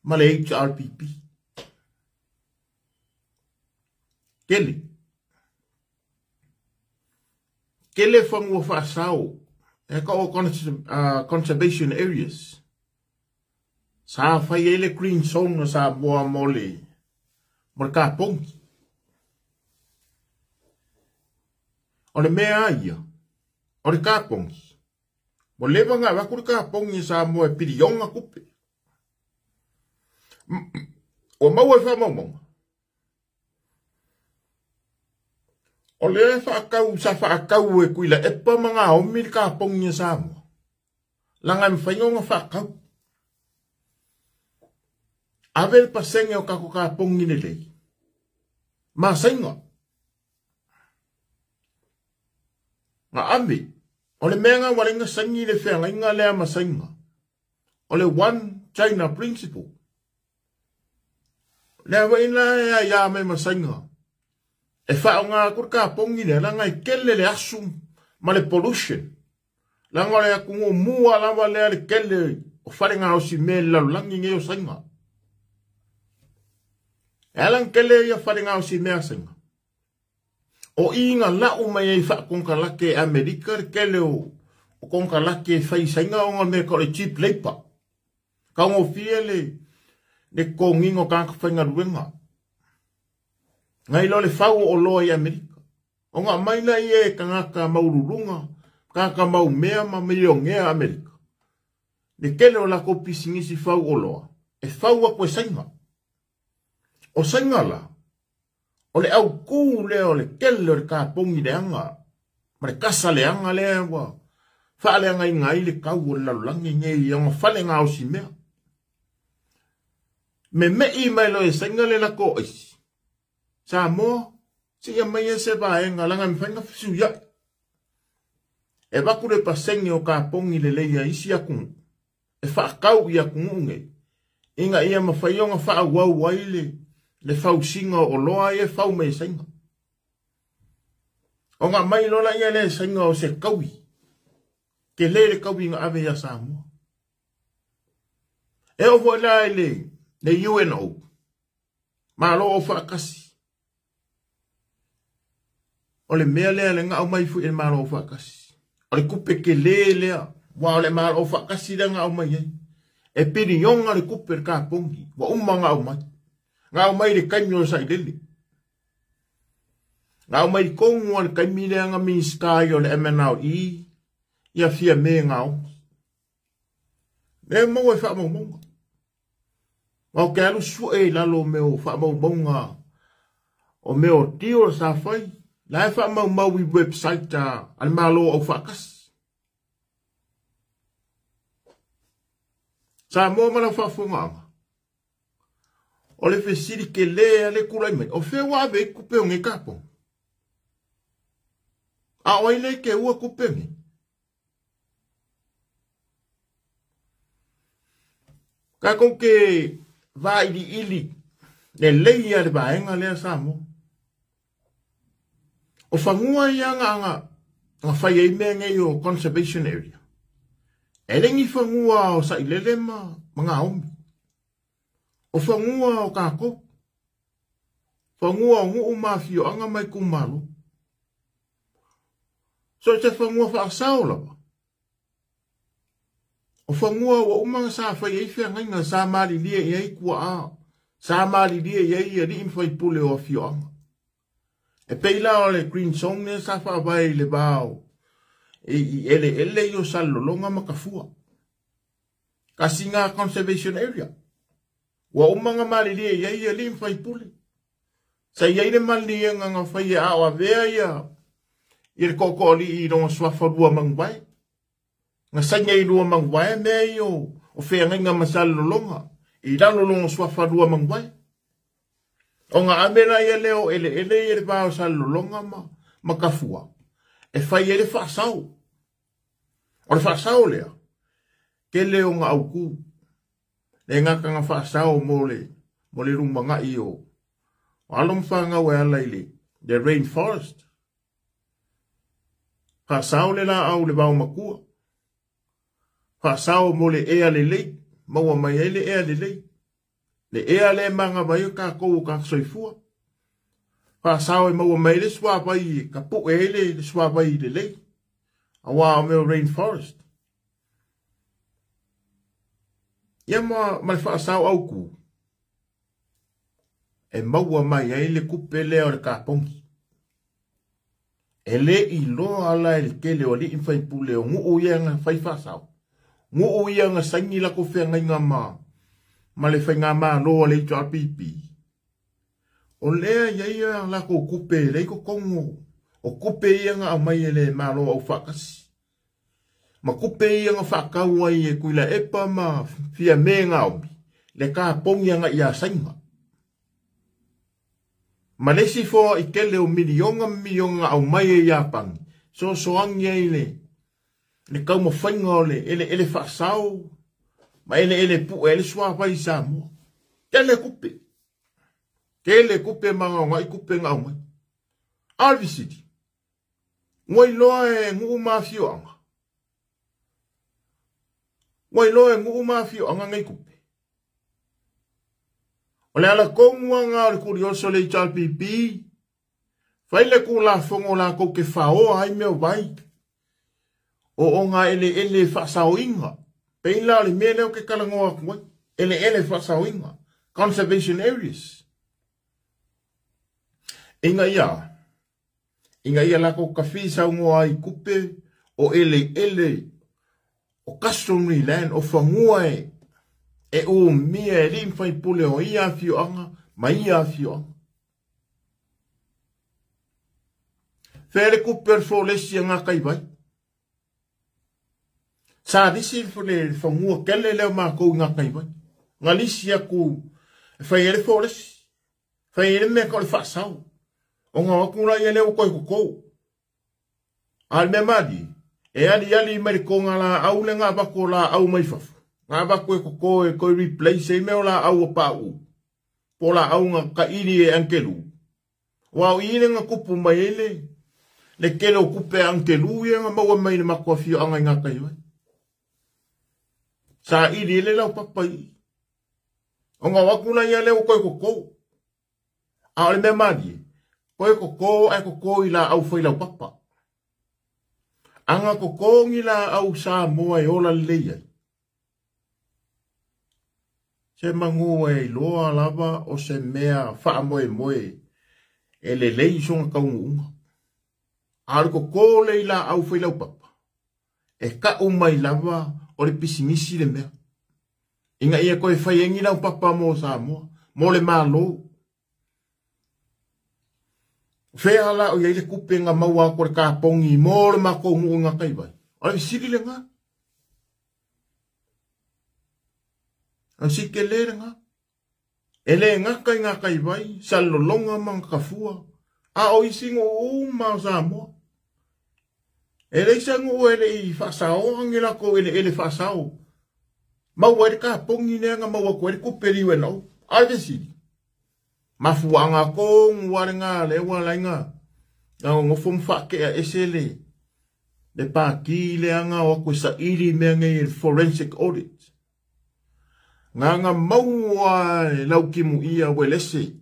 ma le HRPP. Tele. Tele whangua whaasao. E ka o conservation areas. Sa whai ele green zone sa moa mole. Mo le kāpongi. O le mea ia. O le kāpongi. Ua leva ona avatu le kapogi a Samoa e piliona tupe. Ua maua i faamaumauga. O lea e faatau, sa faatau e Tuilaepa ma Naomi le kapogi a Samoa. Leaga e mafai ona faatau. Ave le pasene o tatou kapogi lelei. Masaiga. Na ave. O le mea na ua leai na saini le feagaiga lea ma Saina. O le One China Principle. Lea foi la e aia mai ma Saina. E faaaoga atu le kapogi lea leaga e tele le asu ma le pollution. Leaga o le atunuu mua lava lea le tele o fale gaosi mea i le lalolagi nei o Saina. E ala ona tele ia fale gaosi mea a Saina. O i na lau mai ai faakonekarate e Amerika le tele o konekarate e fai i Saina ona o le mea e tau o le cheap labour. Taugofie le totogiina o tagata faigaluega. Nai lo le fau o oloa i Amerika. Ona aumai lea e tagata maualuluga, tagata maumea ma milionea Amerika. Le tele o latou pisinisi fau oloa, e fau atu e Saina. O Saina la, o le autū lea o le tele o le kapogi leaga ma le kasa leaga lea ua faaleagaina ai le tau o le lalolagi nei i ona fale gaosi mea. Meme'i mai loa e Saina le latou aisi, Samoa, seia maia se vaega leaga e mafai ona fesuiai. E avatu le pasene o kapogi lelei a isi atunuu e faatau i atunuu nei ina ia mafai ona faaauau ai le fausiga o oloa ia e fau mai e Saina. Ona aumai loa lea e Saina o se taui, tele le taui na ave ia Samoa. E oo foi la i le UNO, Malo o Faatasi. O le mea lea le na aumai foi e le Malo o Faatasi. O le tupe tele lea, ua o le Malo o Faatasi lea na aumai ai. E piliona le tupe le kapogi, ua uma na aumai. Na aumai le taimi o le sailele. Na aumai tonu le taimi lea na Minisita ai o le MNRE, ia Fiame Naomi. Lea maua i faamaumauga. Ou te alu sue i lalo o mea o faamaumauga o mea o deal sa fai. La e faamaumau i website a le Malo Aufaatasi. Samoa ma lau faafofogaaga. O le fesili tele a le tulai mai, o fea ua ave ai tupe o nei kapogi? A o ai lea e teua tupe nei? Tatou te vailiili lelei a le vaega lea Samoa. O fanua ia na fai ai mea nei o conservation area. E le ni fanua o Sailele ma Naomi. O fanua o tatou. Fanua o nuu ma afioaga ma itumalo. So se fanua faasao lava. O fanua ua uma na sa fai ai feagaiga, sa malilie i ai tuaa, sa malilie i ai alii ma faipule o afioaga. E pei la o le Green Zone lea sa faavae i le va o i eleele i o Salelologa ma Tafua. Kasi ngā conservation area. Ua uma na malilie i ai alii ma faipule. Sa i ai le maliliega na fai e ao avea ia le tootooalii i lona suafa lua manuvae. Na saina i lua manuvae mea ia o feagaiga ma Salelologa i lalo lona suafa lua manuvae. Ona ave la ia lea o eleele ia le va o Salelologa ma Tafua e fai ai le faasao. O le faasao lea, tele ona autū. Le gata na faasao mo le lumanai o alo ma fanau e ala i le rainforest. Faasao le laau le vao matua. Faasao mo le ea lelei, maua mai ai le ea lelei. Le ea le manga vai o tatou o ka soifua. Faasao e maua mai le suavai, ka pu'e ai le suavai lelei. Aua o mea o rainforest. Ia ma le faasao autū. E maua mai ai le kupe lea o le kapogi. E le iloa la e le tele o alii ma faipule o nuu ia na fai faasao. Nuu ia na saini latou feagaiga ma le faigamalo a le HRPP. O lea e i ai a latou tupe e leai totonu o tupe ia na aumai e le Malo Aufaatasi. Ma tupe ia na faatau ai e Tuilaepa ma Fiame Naomi le kapogi agai ia Saina. Ma le isi foai tele o miliona ma miliona na aumai e Iapani, sosoagi ai le taumafaiga o le eleele faasao ma eleele pue ai le suavai i Samoa. Tele tupe. Tele tupe ma gaogai tupe na aumai. A o le fesili, ua iloa e nuu ma afioaga? Ua iloa e nuu ma afioaga nei tupe? O le ala tonu lava o le kurioso o le HRPP, fai le Tulafono latou te faoa ai mea o vai, o ogaeleele faasaoina. Pei la o le mea lea ou te talanoa atu ai, eleele faasaoina, conservation areas. Ina ia latou tafi saunoa ai tupe o eleele o customary land, o fanua e umia e alii ma faipule o ia afioaga ma ia afioaga. Fea le tupe o le folesi a ngā kai vai. Sa lisi le fanua tele lea o matou i ngā kai vai. Ngā lisi aku e fai ai le folesi. Fai ai le mea ka o le faasao. O ngā aku la ia lea ua koe koko. A le mea malie, e ali ali mai le konga la au le ngā vako la au mai fafo. Ngā vako e koko e koe replace e mea o la au a pau. Po la au ngā kaili e ankelu. Wa o ile ngā kupu mai ele, le kele o kupe ankelu ia ngā maua mai le makua fio anga i ngā kai vai. Sa ili ele lau papa i. O ngā waku la ia leo koe koko. A o le mea malie, koe koko e koko i la au whai lau papa. Anga koko ngi la au Samoa e ola lelei ai. Se mangu e iloa lava o se mea faamoemoe e lelei soga taunuuga. A o le koko le i la au whai lau papa. E kau mai lava o le pisimisi le mea. Ina ia koe whai engi lau papa mo Samoa, mo le malo. Whea la o ia i le kupe ngā maua ko le kapongi mo le mako ngu ngā kai vai. O le siri le ngā. O si ke le ngā. E le ngā kai ngā kai vai, sa lolonga ma ngā kafua. A o isi ngu uma o Samoa. E le isa ngu e le i whaasao, ngi la ko e le ele whaasao. Maua e le kapongi nea ngā maua ko e le kupe liwe nau. A le siri. Mafuanga ko ngua le ngā le ua lai ngā. Ngā ngofo mwhakea ese le pāki le anga o ako sa ili mea ngei le forensic audit. Ngā ngā maua e lau kimu ia welese.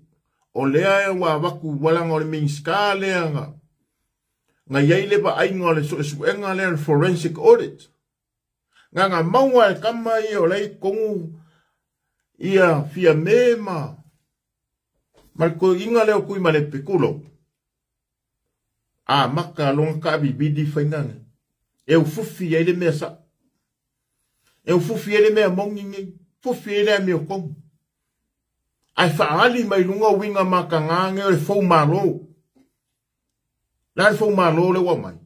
O lea e wā waku walanga o le minska le anga. Ngā iai le pa ainga o le suesuenga lea le forensic audit. Ngā ngā maua e kama ia o lei kongu ia fia mema. Ma ko inga leo kui ma le pekulo. A maka longa ka bibidi whainga. E ufufi e le mea sa. E ufufi e le mea mongi ngi. Fufi e le mea kongu. Ai whaali mai lunga winga maka ngā o le fau malo. La le fau malo le wa mai.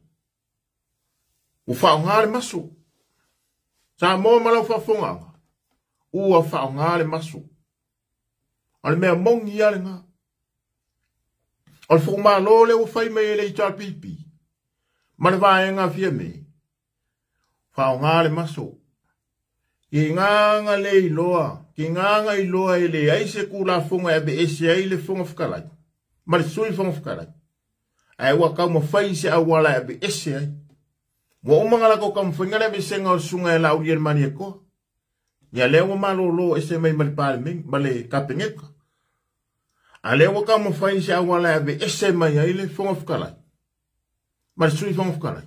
U whao ngā le maso. Sa moa malau whafonga. Ua whao ngā le maso. O le mea mongi a le ngā. O le whaumalo le ua whai mai e le HRPP. Ma le vaenga fia me. Whao ngā le maso. Ki ngā le iloa. Ki ngā iloa e le ai se kula fonga e be ese ai le fonga whakalai. Ma le sui fonga whakalai. Ai ua kau mawhai se awala e be ese ai. Mua umanga la kau mawhai ngā le be senga o sunga e la uri el mani e koa. Ia lea ua malolo ese mai ma le parliament, ma le kapengeka. A lea ua kau mawhai se awala e be ese mai ai le fonga whakalai. Ma le sui fonga whakalai.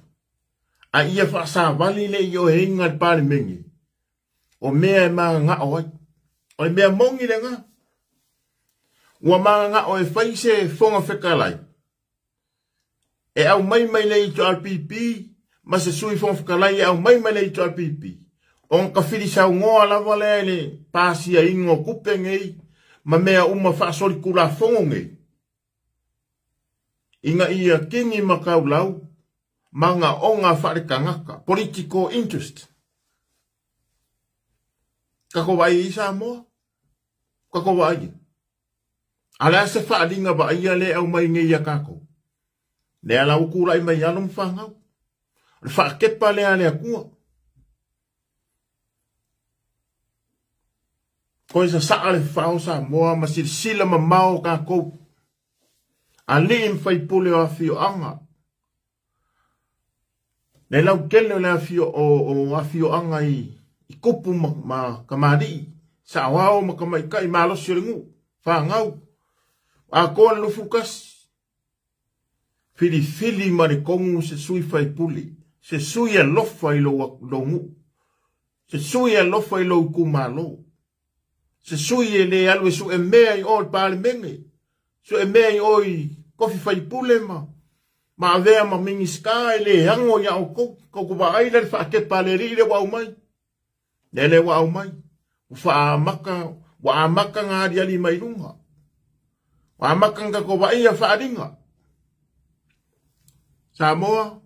A ia whaasawali le i o heinga le parliament. O mea e maa ngā o ai. O le mea mongi le ngā. Ua maa ngā o e whai se fonga whakalai. E aumai mai le HRPP ma se Sui Fofoga Fetalai e aumai mai le HRPP, ona tafilisaunoa lava lea i le pasiaina o tupe nei ma mea uma faasolitulafono nei, ina ia kini ma taulau manaoga faale-tagata, political interest. Tatou vaai i Samoa, tatou vaai. A le a se faaaliga vaaia lea e aumai nei ia tatou? Lea la ua tulai mai alo ma fanau. O le faakepa lea a le Atua. Toe sasaa le fafao Samoa ma silasila mamao tatou. Alii ma faipule o afioaga. Le lautele o le afio, o afioaga i tupu ma kamali'i, saoao ma tamaitai malosi o le nuu, fanau, atoa le 21. Filifili ma le tonu se sui faipule, se sui alofa i lou nuu, se sui alofa i lou itumalo, se sui e le alu e sue mea i o i le Palemene, sue mea i o i tofi faipule ma avea ma Minisita e le ano ia outou. Tou vaai la le faakepa a le alii lea ua aumai. Lea lea ua aumai. Ua faaamata, ua amata na aliali mai luga. Ua amata na tatou vaaia faaaliga. Samoa,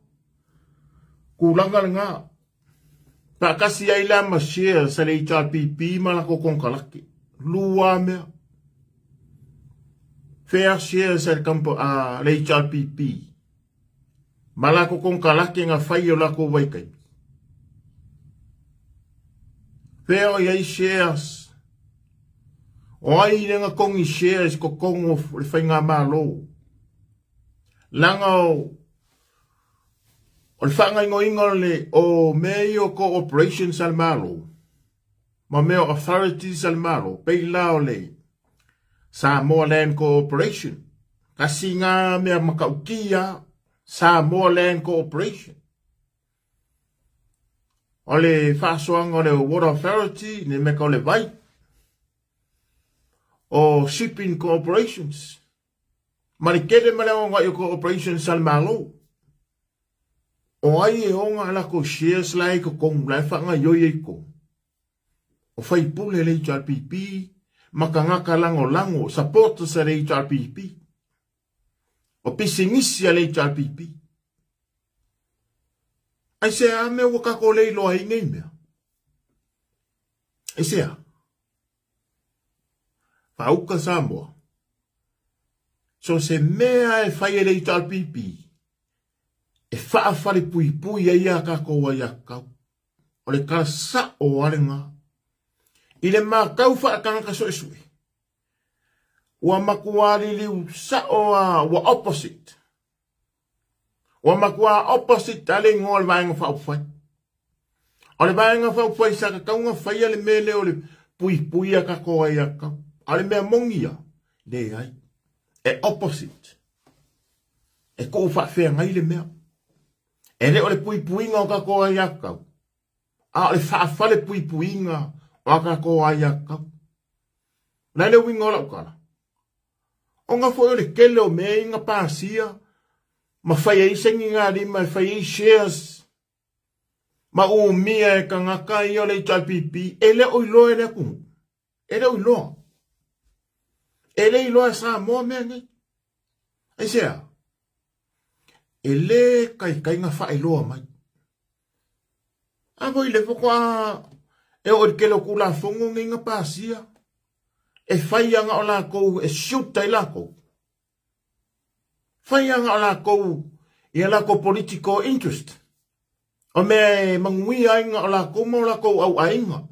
tulaga lena. Faatasi ai la ma shares a le HRPP ma latou konekarate. Lua mea. Fair shares a le HRPP ma latou konekarate na fai o latou vaitaimi. Fea o iai shares? O ai le na togi shares i totonu o le faigamalo? Leaga o le faagaoioiga o mea ia o corporations a le Malo ma mea o authorities a le Malo, pei la o le Samoa Land Corporation, tasi na mea matautia, Samoa Land Corporation. O le faasoaga o le Water Authority, ne mea o le vai, o shipping corporations, ma le tele ma le aoga i corporations a le Malo. O ai e ona a latou shares la e i totonu, la e faagaoioi ai i totonu? O faipule le HRPP ma tagata lagolago, supporters a le HRPP. O pisinisi a le HRPP. Ai se a mea ua tatou le iloa ai nei mea? Ai se a? Faauka Samoa. So se mea e fai e le HRPP, e faafalepuipui ai a tatou aiatatau. O le tala sao a lena. I le matau faatagata suesue, ua matua liliu sao a, ua opposite. Ua matua opposite a le igoa o le Vaega Faaupufai. O le Vaega Faaupufai sa tatau ona faia le mea lea o le puipui a tatou aiatatau. A o le mea moni ia, leai. E opposite. E tuu faafeagai le mea. E le o le puipuiga o tatou aiatatau, a o le faafale puipuiga o a tatou aiatatau. O le a le uiga o lau tala? Ona foi o le tele o mea ia na pasia ma fai ai sainigalima e fai ai shares ma umia e tagata ia o le HRPP, e le o iloa e le atunuu. E le o iloa. E le iloa e Samoa mea nei. Aisea? E le taitai na faailoa mai. A foi le faatoa e oo i le tele o Tulafono nei na pasia, e fai aga o latou, e shoot ai latou. Fai aga o latou i a latou political interest. O mea e manuia ai na o latou ma o latou auaiga.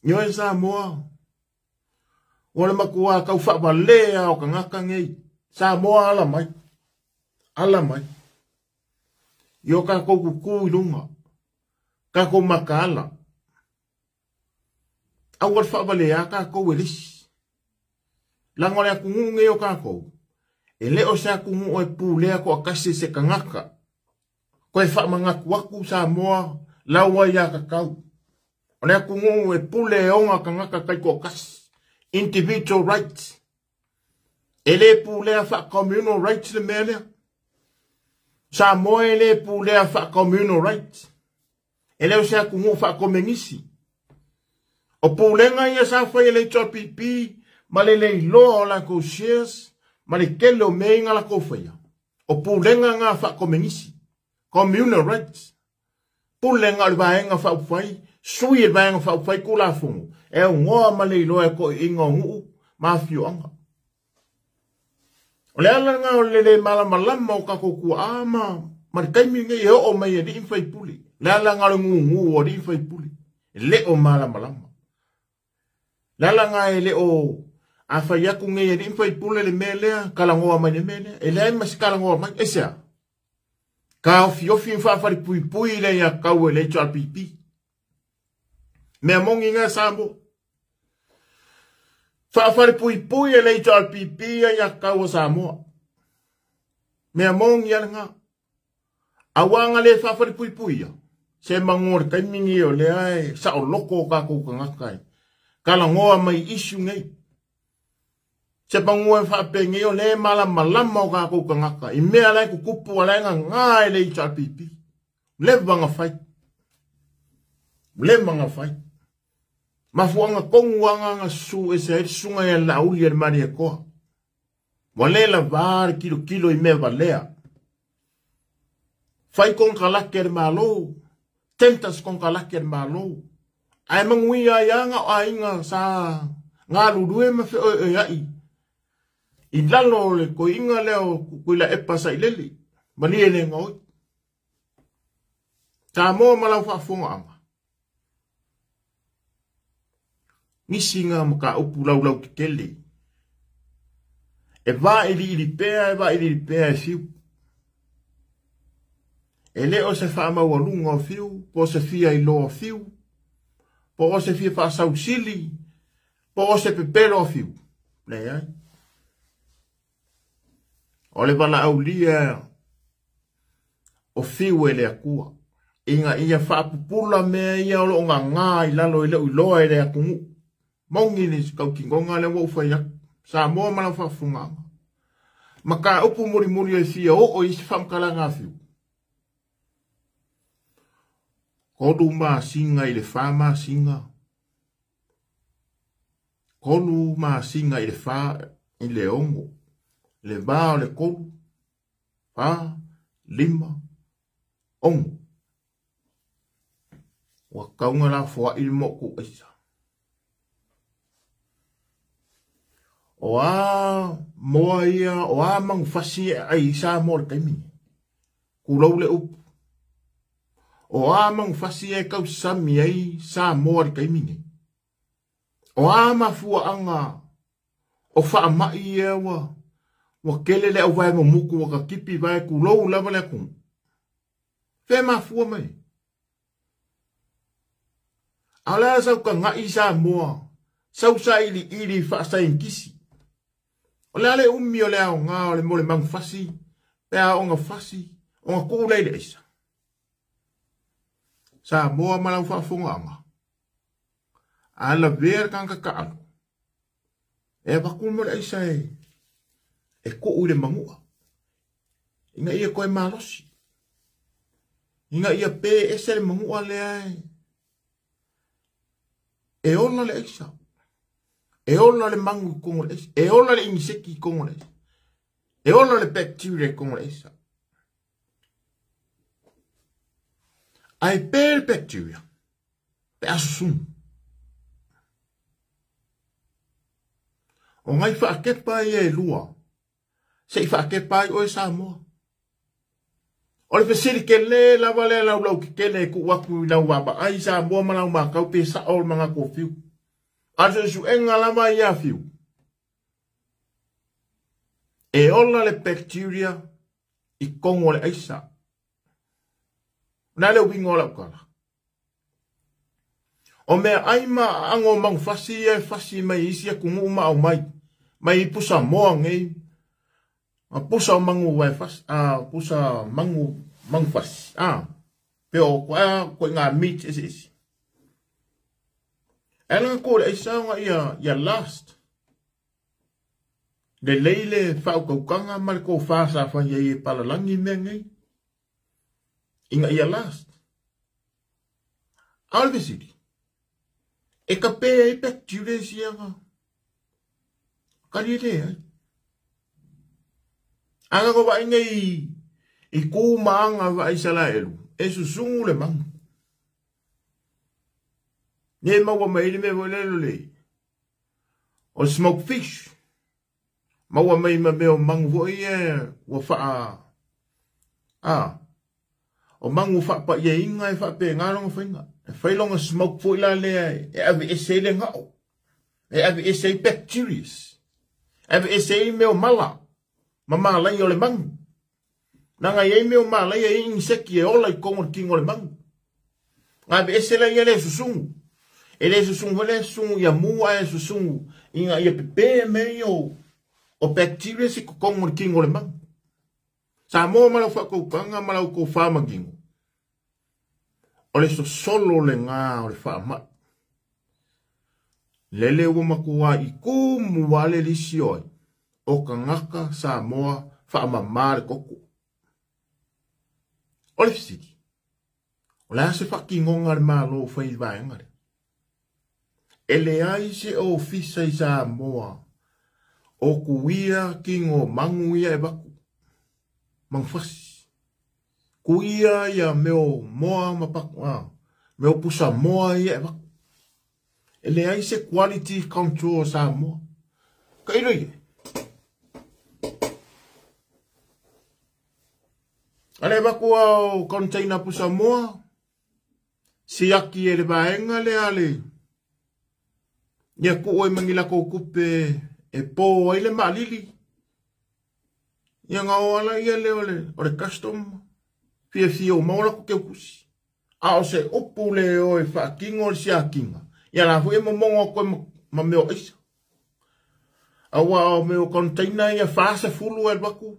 Ioe Samoa, ua le matua tau faavalea o tagata nei. Samoa ala mai, ala mai. I o tatou kuku i luga, tatou mataala. Aua le faavalea tatou e le isi. Leaga o le atunuu nei o tatou, e le o se atunuu e pulea toatasi e se tagata. Toe faamanatu atu Samoa lau ai ia tatau. O le atunuu e pule e ona tagata taitoatasi. Individual rights. E le pulea faa-communal rights le mea lea. Samoa e le pulea faa-communal rights. E le o se atunuu faakomenisi. O pulega ia sa fai e le HRPP ma le leiloa o latou shares ma le tele o mea ia na latou faia. O pulega na faakomenisi. Communal rights. Pulega o le Vaega Faaupufai, sui e le Vaega Faaupufai Tulafono e aunoa ma le iloa e toeaiina o nuu ma afioaga. O le ala lena o le le malamalama o tatou tuaa ma le taimi lenei e oo mai i alii ma faipule. O le ala lena o le gugu o alii ma faipule. E le o malamalama. O le ala lena e le o a fai atu nei e alii ma faipule le mea lea, talanoa mai le mea lea. E leai ma se talanoa mai. Aisea? Taofiofi ma faafalepuipui le aiatatau e le HRPP. Mea moni na Samoa. Faafalepuipui e le HRPP aiatatau a Samoa. Mea moni a lena. Aua na le faafalepuipuia, se manu o le taimi nei o lea e saoloko o tatou tagata e talanoa mai issue nei. Se manu e faapenei o lea e malamalama o tatou tagata i mea la e tutupu a la e gagā e le HRPP. Leva na fai. Leva na fai. Mafuaaga tonu lava na susu ese ai le susuga ia Laauli e le Malietoa. Ua le lavā le tilotilo i mea valea. Fai konekarate a le Malo, tenders konekarate a le Malo, ae manuia ai lava na o aiga sa galulue ma feoeoeai i lalo o le toeaina lea o Tuilaepa Sailele, malie le gaoi. Samoa ma lau faafofogaaga, nisi na mataupu laulautetele e vailiili pea, e vailiili pea e fiu. E le o se faamaualuga o fiu, po o se fia iloa o fiu, po o se fia faasausili, po o se pepelo o fiu. Leai. O le valaaulia o fiu e le Atua, ina ia faapupula mea ia o lo o gagā i lalo i lou iloa e le atunuu. Moni le tautinoga lea ua ou fai atu, Samoa ma lau faafofogaaga. Mataupu mulimuli e fia oo i se faamatalaga a fiu. 3 masina i le 4 masina, 3 masina i le 4 i le 6, le va o le 3, 4, 5, 6. Ua tatau ona lafoai le motu aisa. O a moa ia, o a manufasi e ai i Samoa i le taimi nei. Tulou le upu. O a manufasi e tausami ai Samoa i le taimi nei. O a mafuaaga o faamai ia ua ua tele le auvae momotu ua tatipi vae tulou lava le atunuu. Fea e mafua mai? A o le a sau tagai Samoa, sau sailiili faasaienitisi. O le a le umi o le aoga o le mo le manufasi pe a ona fasi ona tuu lea i le aisa? Samoa ma lau faafofogaaga, a lavea le tagata taalo, e avatu mo le aisa e tuu i le manua, ina ia toe malosi, ina ia pe ese le manua lea e ola le aisa, e ola le manu i totonu o le aisa, e ola le iniseki i totonu o le aisa, e ola le bacteria i totonu o le aisa. Ae pe le bacteria, pe a susunu. O nai faakepa ia e lua, se i faakepa ai oe Samoa. O le fesili tele lava lea laulautetele e tuu atu i lau vaavaai Samoa ma lau matau pe sao le manatu o Fiu. A o le suesuega lava ia a Fiu, e ola le bacteria i totonu o le aisa. O le a le uiga o lau tala? O meaai ma aano o manufasi ia e fasi mai isi atunuu ma aumai mai i pusa moa nei, a pusa o manu wae fasi, a pusa manu, manufasi, a pe o ko a ko ngā meat ese ese. E ala ko le aisa nga ia last. Lelei le faautautaga ma le tofa sa fai ai e palalagi mea nei ina ia last. A o le fesili, e tape ai bacteria sia na kali e leai. A na vaai nei i ku ma aga vaai Isalaelu, e susugu le manu. Ne maua mai le mea foi lele le o le smoke fish. Maua mai ma mea o manu foi ia ua faa o manu faapaiaina e faapena lona faiga. E fai lona smoke foi la lea e ave ese ai le gao. E ave ese ai bacteria. Ave ese ai mea o mala. Ma malaia o le manu. Nanga i ai mea o malaia i inseki e ola i kongo le kingo le manu. Nga ave ese la ia le susugu. E le susugu foi le susugu ia mua e susugu ina ia pepe me o bacteria si kongo le kingo le manu. Samoa ma lau faakaukanga ma lau kofa mangingo. O le sosolo le ngā o le faamai. Lele ua matua i kumu wale lisi oi. O kangaka Samoa faamama le koko. O le fisiki. O le ase whakingonga le malo whai vaenga le. E le ai se ofisa i Samoa. O kuia kingo mangu ia e baku. Mangfasi. Kuia ia meo moa mapaku. Meo pusa moa ia e baku. E le ai se quality control Samoa. Ka ilo ia. Ale baku au container pusa moa. Siaki e le vaenga le ale. Ia ku oi mangila ko kupe e po ai le malili. Ia ngā o ala ia le o le custom. Fia fia o maola ku keu kusi. A o se upu le o e whaakingo le siakinga. Ia la hui e momongo koe ma meo aisa. Aua o meo container ia whaasa fulu e baku.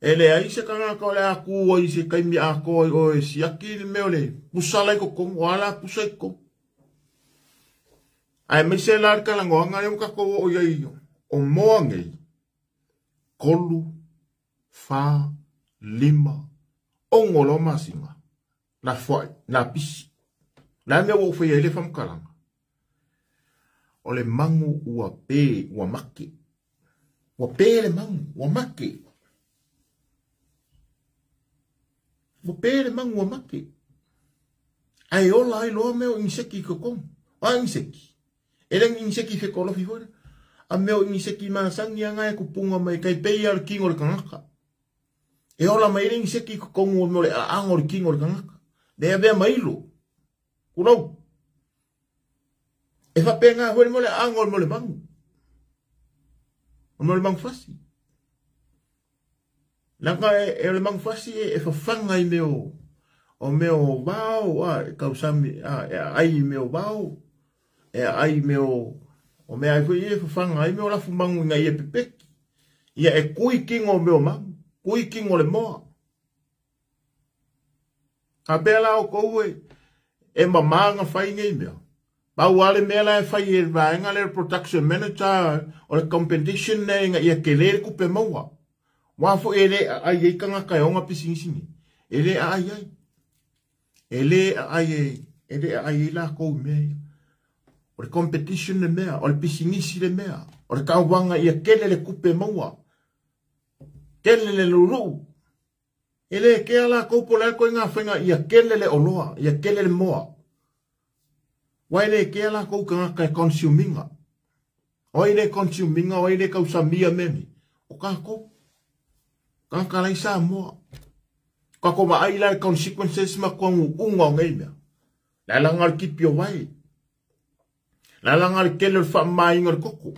E le aisa kangaka o le aku o i se kaimi a koe o e siaki le meo le pusala i kokongo, ala pusa i kokongo. Ai me se la kalango anga le kako o ia o moa nei. Kolu, fa, lima, ongo lo masinga. Na foi, na pisi. La mea ua whai ele whamkalanga. O le mangu ua pe, ua make. Ua pe le mangu, ua make. Ua pe le mangu ua make. Ai ola ai loa meo inseki i kokong. A inseki. E le inseki whekolofi fore. A meo inseki masangi anga e kupunga mai kai pei al kingo le kangaka. E ola mai le inseki kokongu o meo le aango le kingo le kangaka. Le avea mailo. Kurau. E whapenga hoi mo le aango mo le mangu. O mo le mangu fasi. Langa e le mangu fasi e whawhanga i meo. O meo wao, a kausami, a e ai meo wao. E ai meo, o mea ai foi e whawhanga ai meo lafu mangu inga i e pepeki. Ia e kui kingo meo mangu, kui kingo le moa. A pea la o kou e mamanga whai ngei mea. Pau ale mea la e whai e vaenga le production manager o le competition ne inga ia ke le kupe maua. Wafo e le ai e kanga kai onga pisingisingi. E le ai ai. E le ai e, e le ai e la kou mea ia. O le competition le mea, o le pisingisi le mea, o le kauwanga ia kele le kupe maua. Kele le lulu. E le kea la koupo le koe ngā whenga ia kele le oloa, ia kele le moa. Wai le kea la kou kangaka e consuminga. Oi le consuminga, oi le kausamia meni. O kako, kangaka lai sa moa. Kako ma ai la consequences ma kua ngu unga o ngei mea. La langa le kipi o wai. La langa le kele le wha le koko.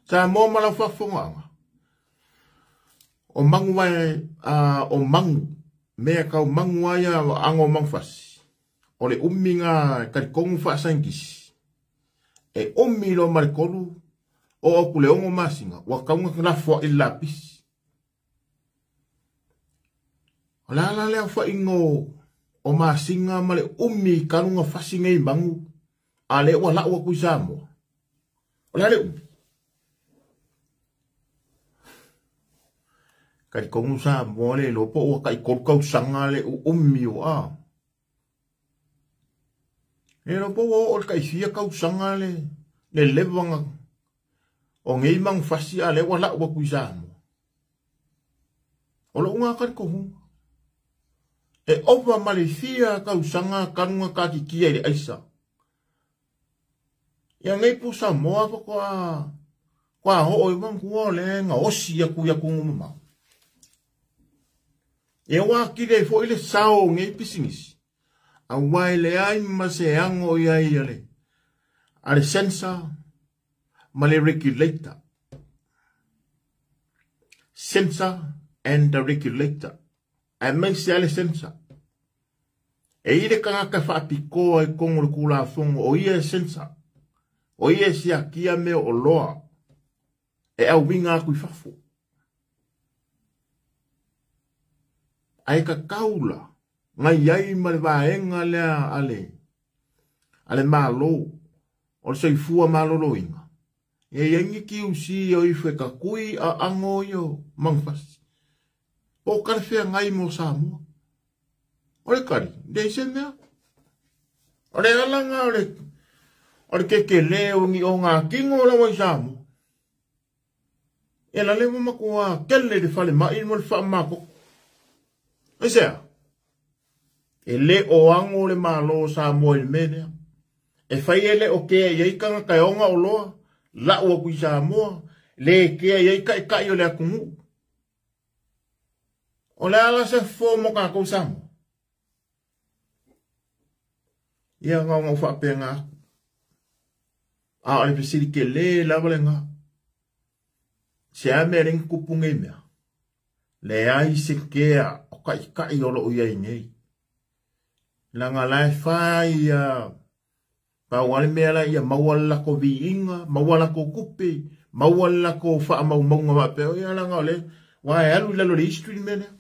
Sa moa ma lau whafonga. O mangu ai, o mangu, mea kau mangu ai ango mangfasi. O le uminga karikongu whaasangisi. E umi lo marikolu, o aku le ongo masinga, wa kaunga kana fua i lapisi. O la la lea wha ingo o masinga ma le umi kanunga fasi ngei mangu, a le ua lau aku i Samoa. O la le umi. Talitonu Samoa le iloa po ua tai 3 tausaga le uumi o a. Le iloa po ua oo i le tai fia tausaga le leva na o nei manufasi a lea ua lau atu i Samoa. O lou na talitonuga. E ova ma le fia tausaga talu na taatitia i le aisa. Ia nei pu Samoa faatoa oo i manatua o lea na osi atu i atunuu mamao. E ua atili ai foi le sao o nei pisinisi. Aua e leai ma se ago i ai a le censor ma le regulator. Censor and the regulator. Aemaise lava le censor. E i le tagata faapitoa i totonu o le Tulafono o ia e censor. O ia e siakia mea o oloa e auiga atu i fafo. Ae tatau la na iai ma le vaega lea a le Malo o le soifua maloloina. E iai ni QC o ifo e tatui a ago ia o manufasi. Po o talafeagai mo Samoa. O le tali, leai se mea. O le alaga o le kekele o ni o ngā tino lawa i Samoa. E la le matua kele le fale mai mo le whaamako. E sea, e le o ango le malo Samoa i le mea. E whai e le o kea i kanga kai onga o loa, lau aku i Samoa, le kea i kai kai o le akungu. O le ala se fo mo kākou Samoa. Ia ngau ngau whaapenga aku. A o le fesili ke le lava le ngā. Se a mea lengi kupu ngei mea. Le ai se kea o kai kai o loo iai nei. Langa lae whai ia pau ale mea la ia maua lako viinga, maua lako kupe, maua lako whaamaumaunga wapeo. Ia langa o le wa e alu i lalo le history mea lea.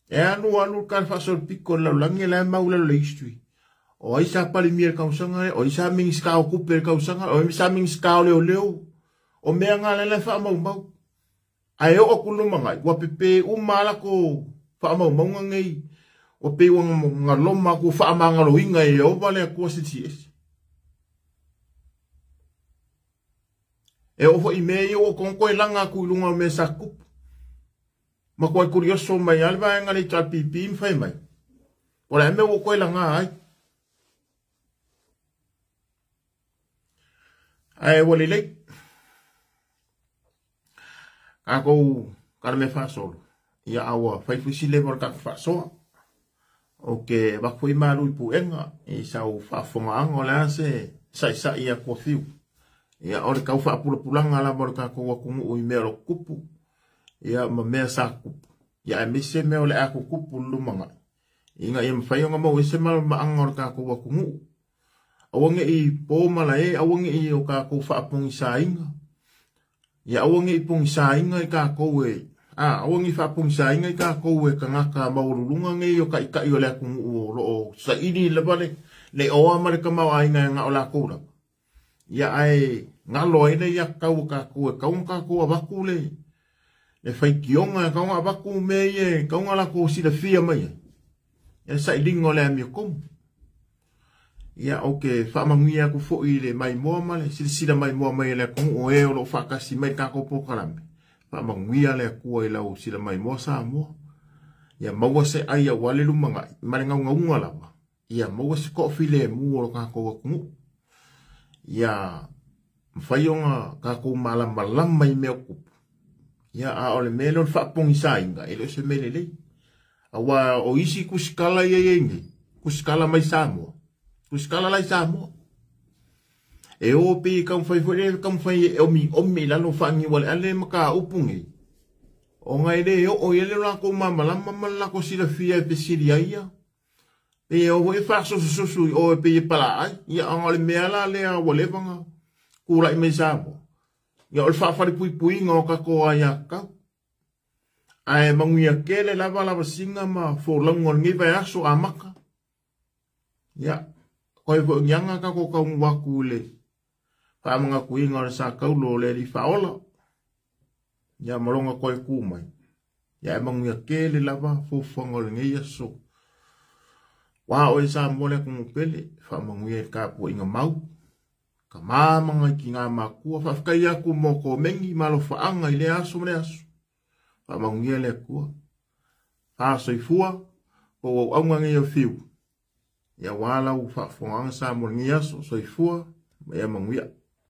E alu alu ka whaasol piko lau langi lae mau lalo le history. O ai sa pali mia le kausanga, o ai sa mingi o kupe le kausanga, o ai sa mingi o leo leo. O mea ngā lele whaamaumau. Ae o aku luma ngai, ua pepe uma alako whaamaumaunga ngei. O pe ua ngā loma ku whaamangaloinga e o vale akua CCS. E o fo i mea i o konko e langa ku ilunga o mea sa kupu. Ma koe kurioso mai alwa e ngā le HRPP mwhai mai. O le mea o koe langa ai. Ae wale lei. Kākou kara me whaasolo. Ia aua whaifusi le wala kaku whaasoa. O ke wakui maru i puenga. I sau whaafonga anga o le ase sai sai ia kua whiu. Ia o le kau whaapulapulanga la wala kākou wakungu ui mea lo kupu. Ia ma mea sa kupu. Ia e mise mea o le aku kupu lumanga. Inga ia mwhai onga mau ese maanga o le kākou wakungu. Awange i pō mala e, awange i o kākou whaapongi sainga. Ia awange i pongi sainga i kākou e, awange i whaapongi sainga i kākou e kangaka maururunga ngei o kai kai o le akungu o loo saili lava le oa ma le kamau ainga e ngā o lākou lava. Ia ae ngalo aina ia kau o kākou e kaunga kākou awaku le whaikionga e kaunga awaku me i e kaunga lākou silafia mai e. Ia sailinga o le amio komu. Ia o ke whaamanguia aku fo i le mai moa ma le silasila mai moa mai le akungu o e o lo whaakasi mai kākou pōkalame. Whaamanguia le akua i lau sila mai moa Samoa. Ia maua se ai a wale lumangai, ma le ngaungaunga lava. Ia maua se kofi le mu o lo kākou akungu. Ia mwhai onga kākou malamalama i mea kupu. Ia a o le mea leo le whaapongi sainga, e leo se mele lei. Awa o isi kusikala ia ia ingi, kusikala mai Samoa. Kusikala lai Samoa. E o pe kaumwhai fwe, kaumwhai e omi omi lalo whangi wale ale maka upungi. O ngai le o o ele lako mamalama malako silafia e pesili aia. E o e whasosususu o e pe e pala ai. Ia anga le mea la lea walewanga kura i mai Samoa. Ia o le whaafari pui pui ngā o kako ai a kau. Ae manguia kele lava lava singa ma fōlaunga o ngai vai aso a maka. Ia koe fo nyanga ka ko kau waku le whaamanga kuinga o le sa kaulo o le li whaola. Ia ma loga toe tu mai. Ia e manuia tele lava fuafuaga o lenei aso. Ua oe Samoa le atunuu pele, faamanuia i le tapuaiga mau. Tama ma nai tina matua, faafetai atu mo komeni ma alofaaga i lea aso ma lea aso. Faamanuia le Atua. Faasoifua po o auauna nei o Fiu. Ia ua lau faafofogaaga Samoa i lenei aso, soifua ma ia manuia.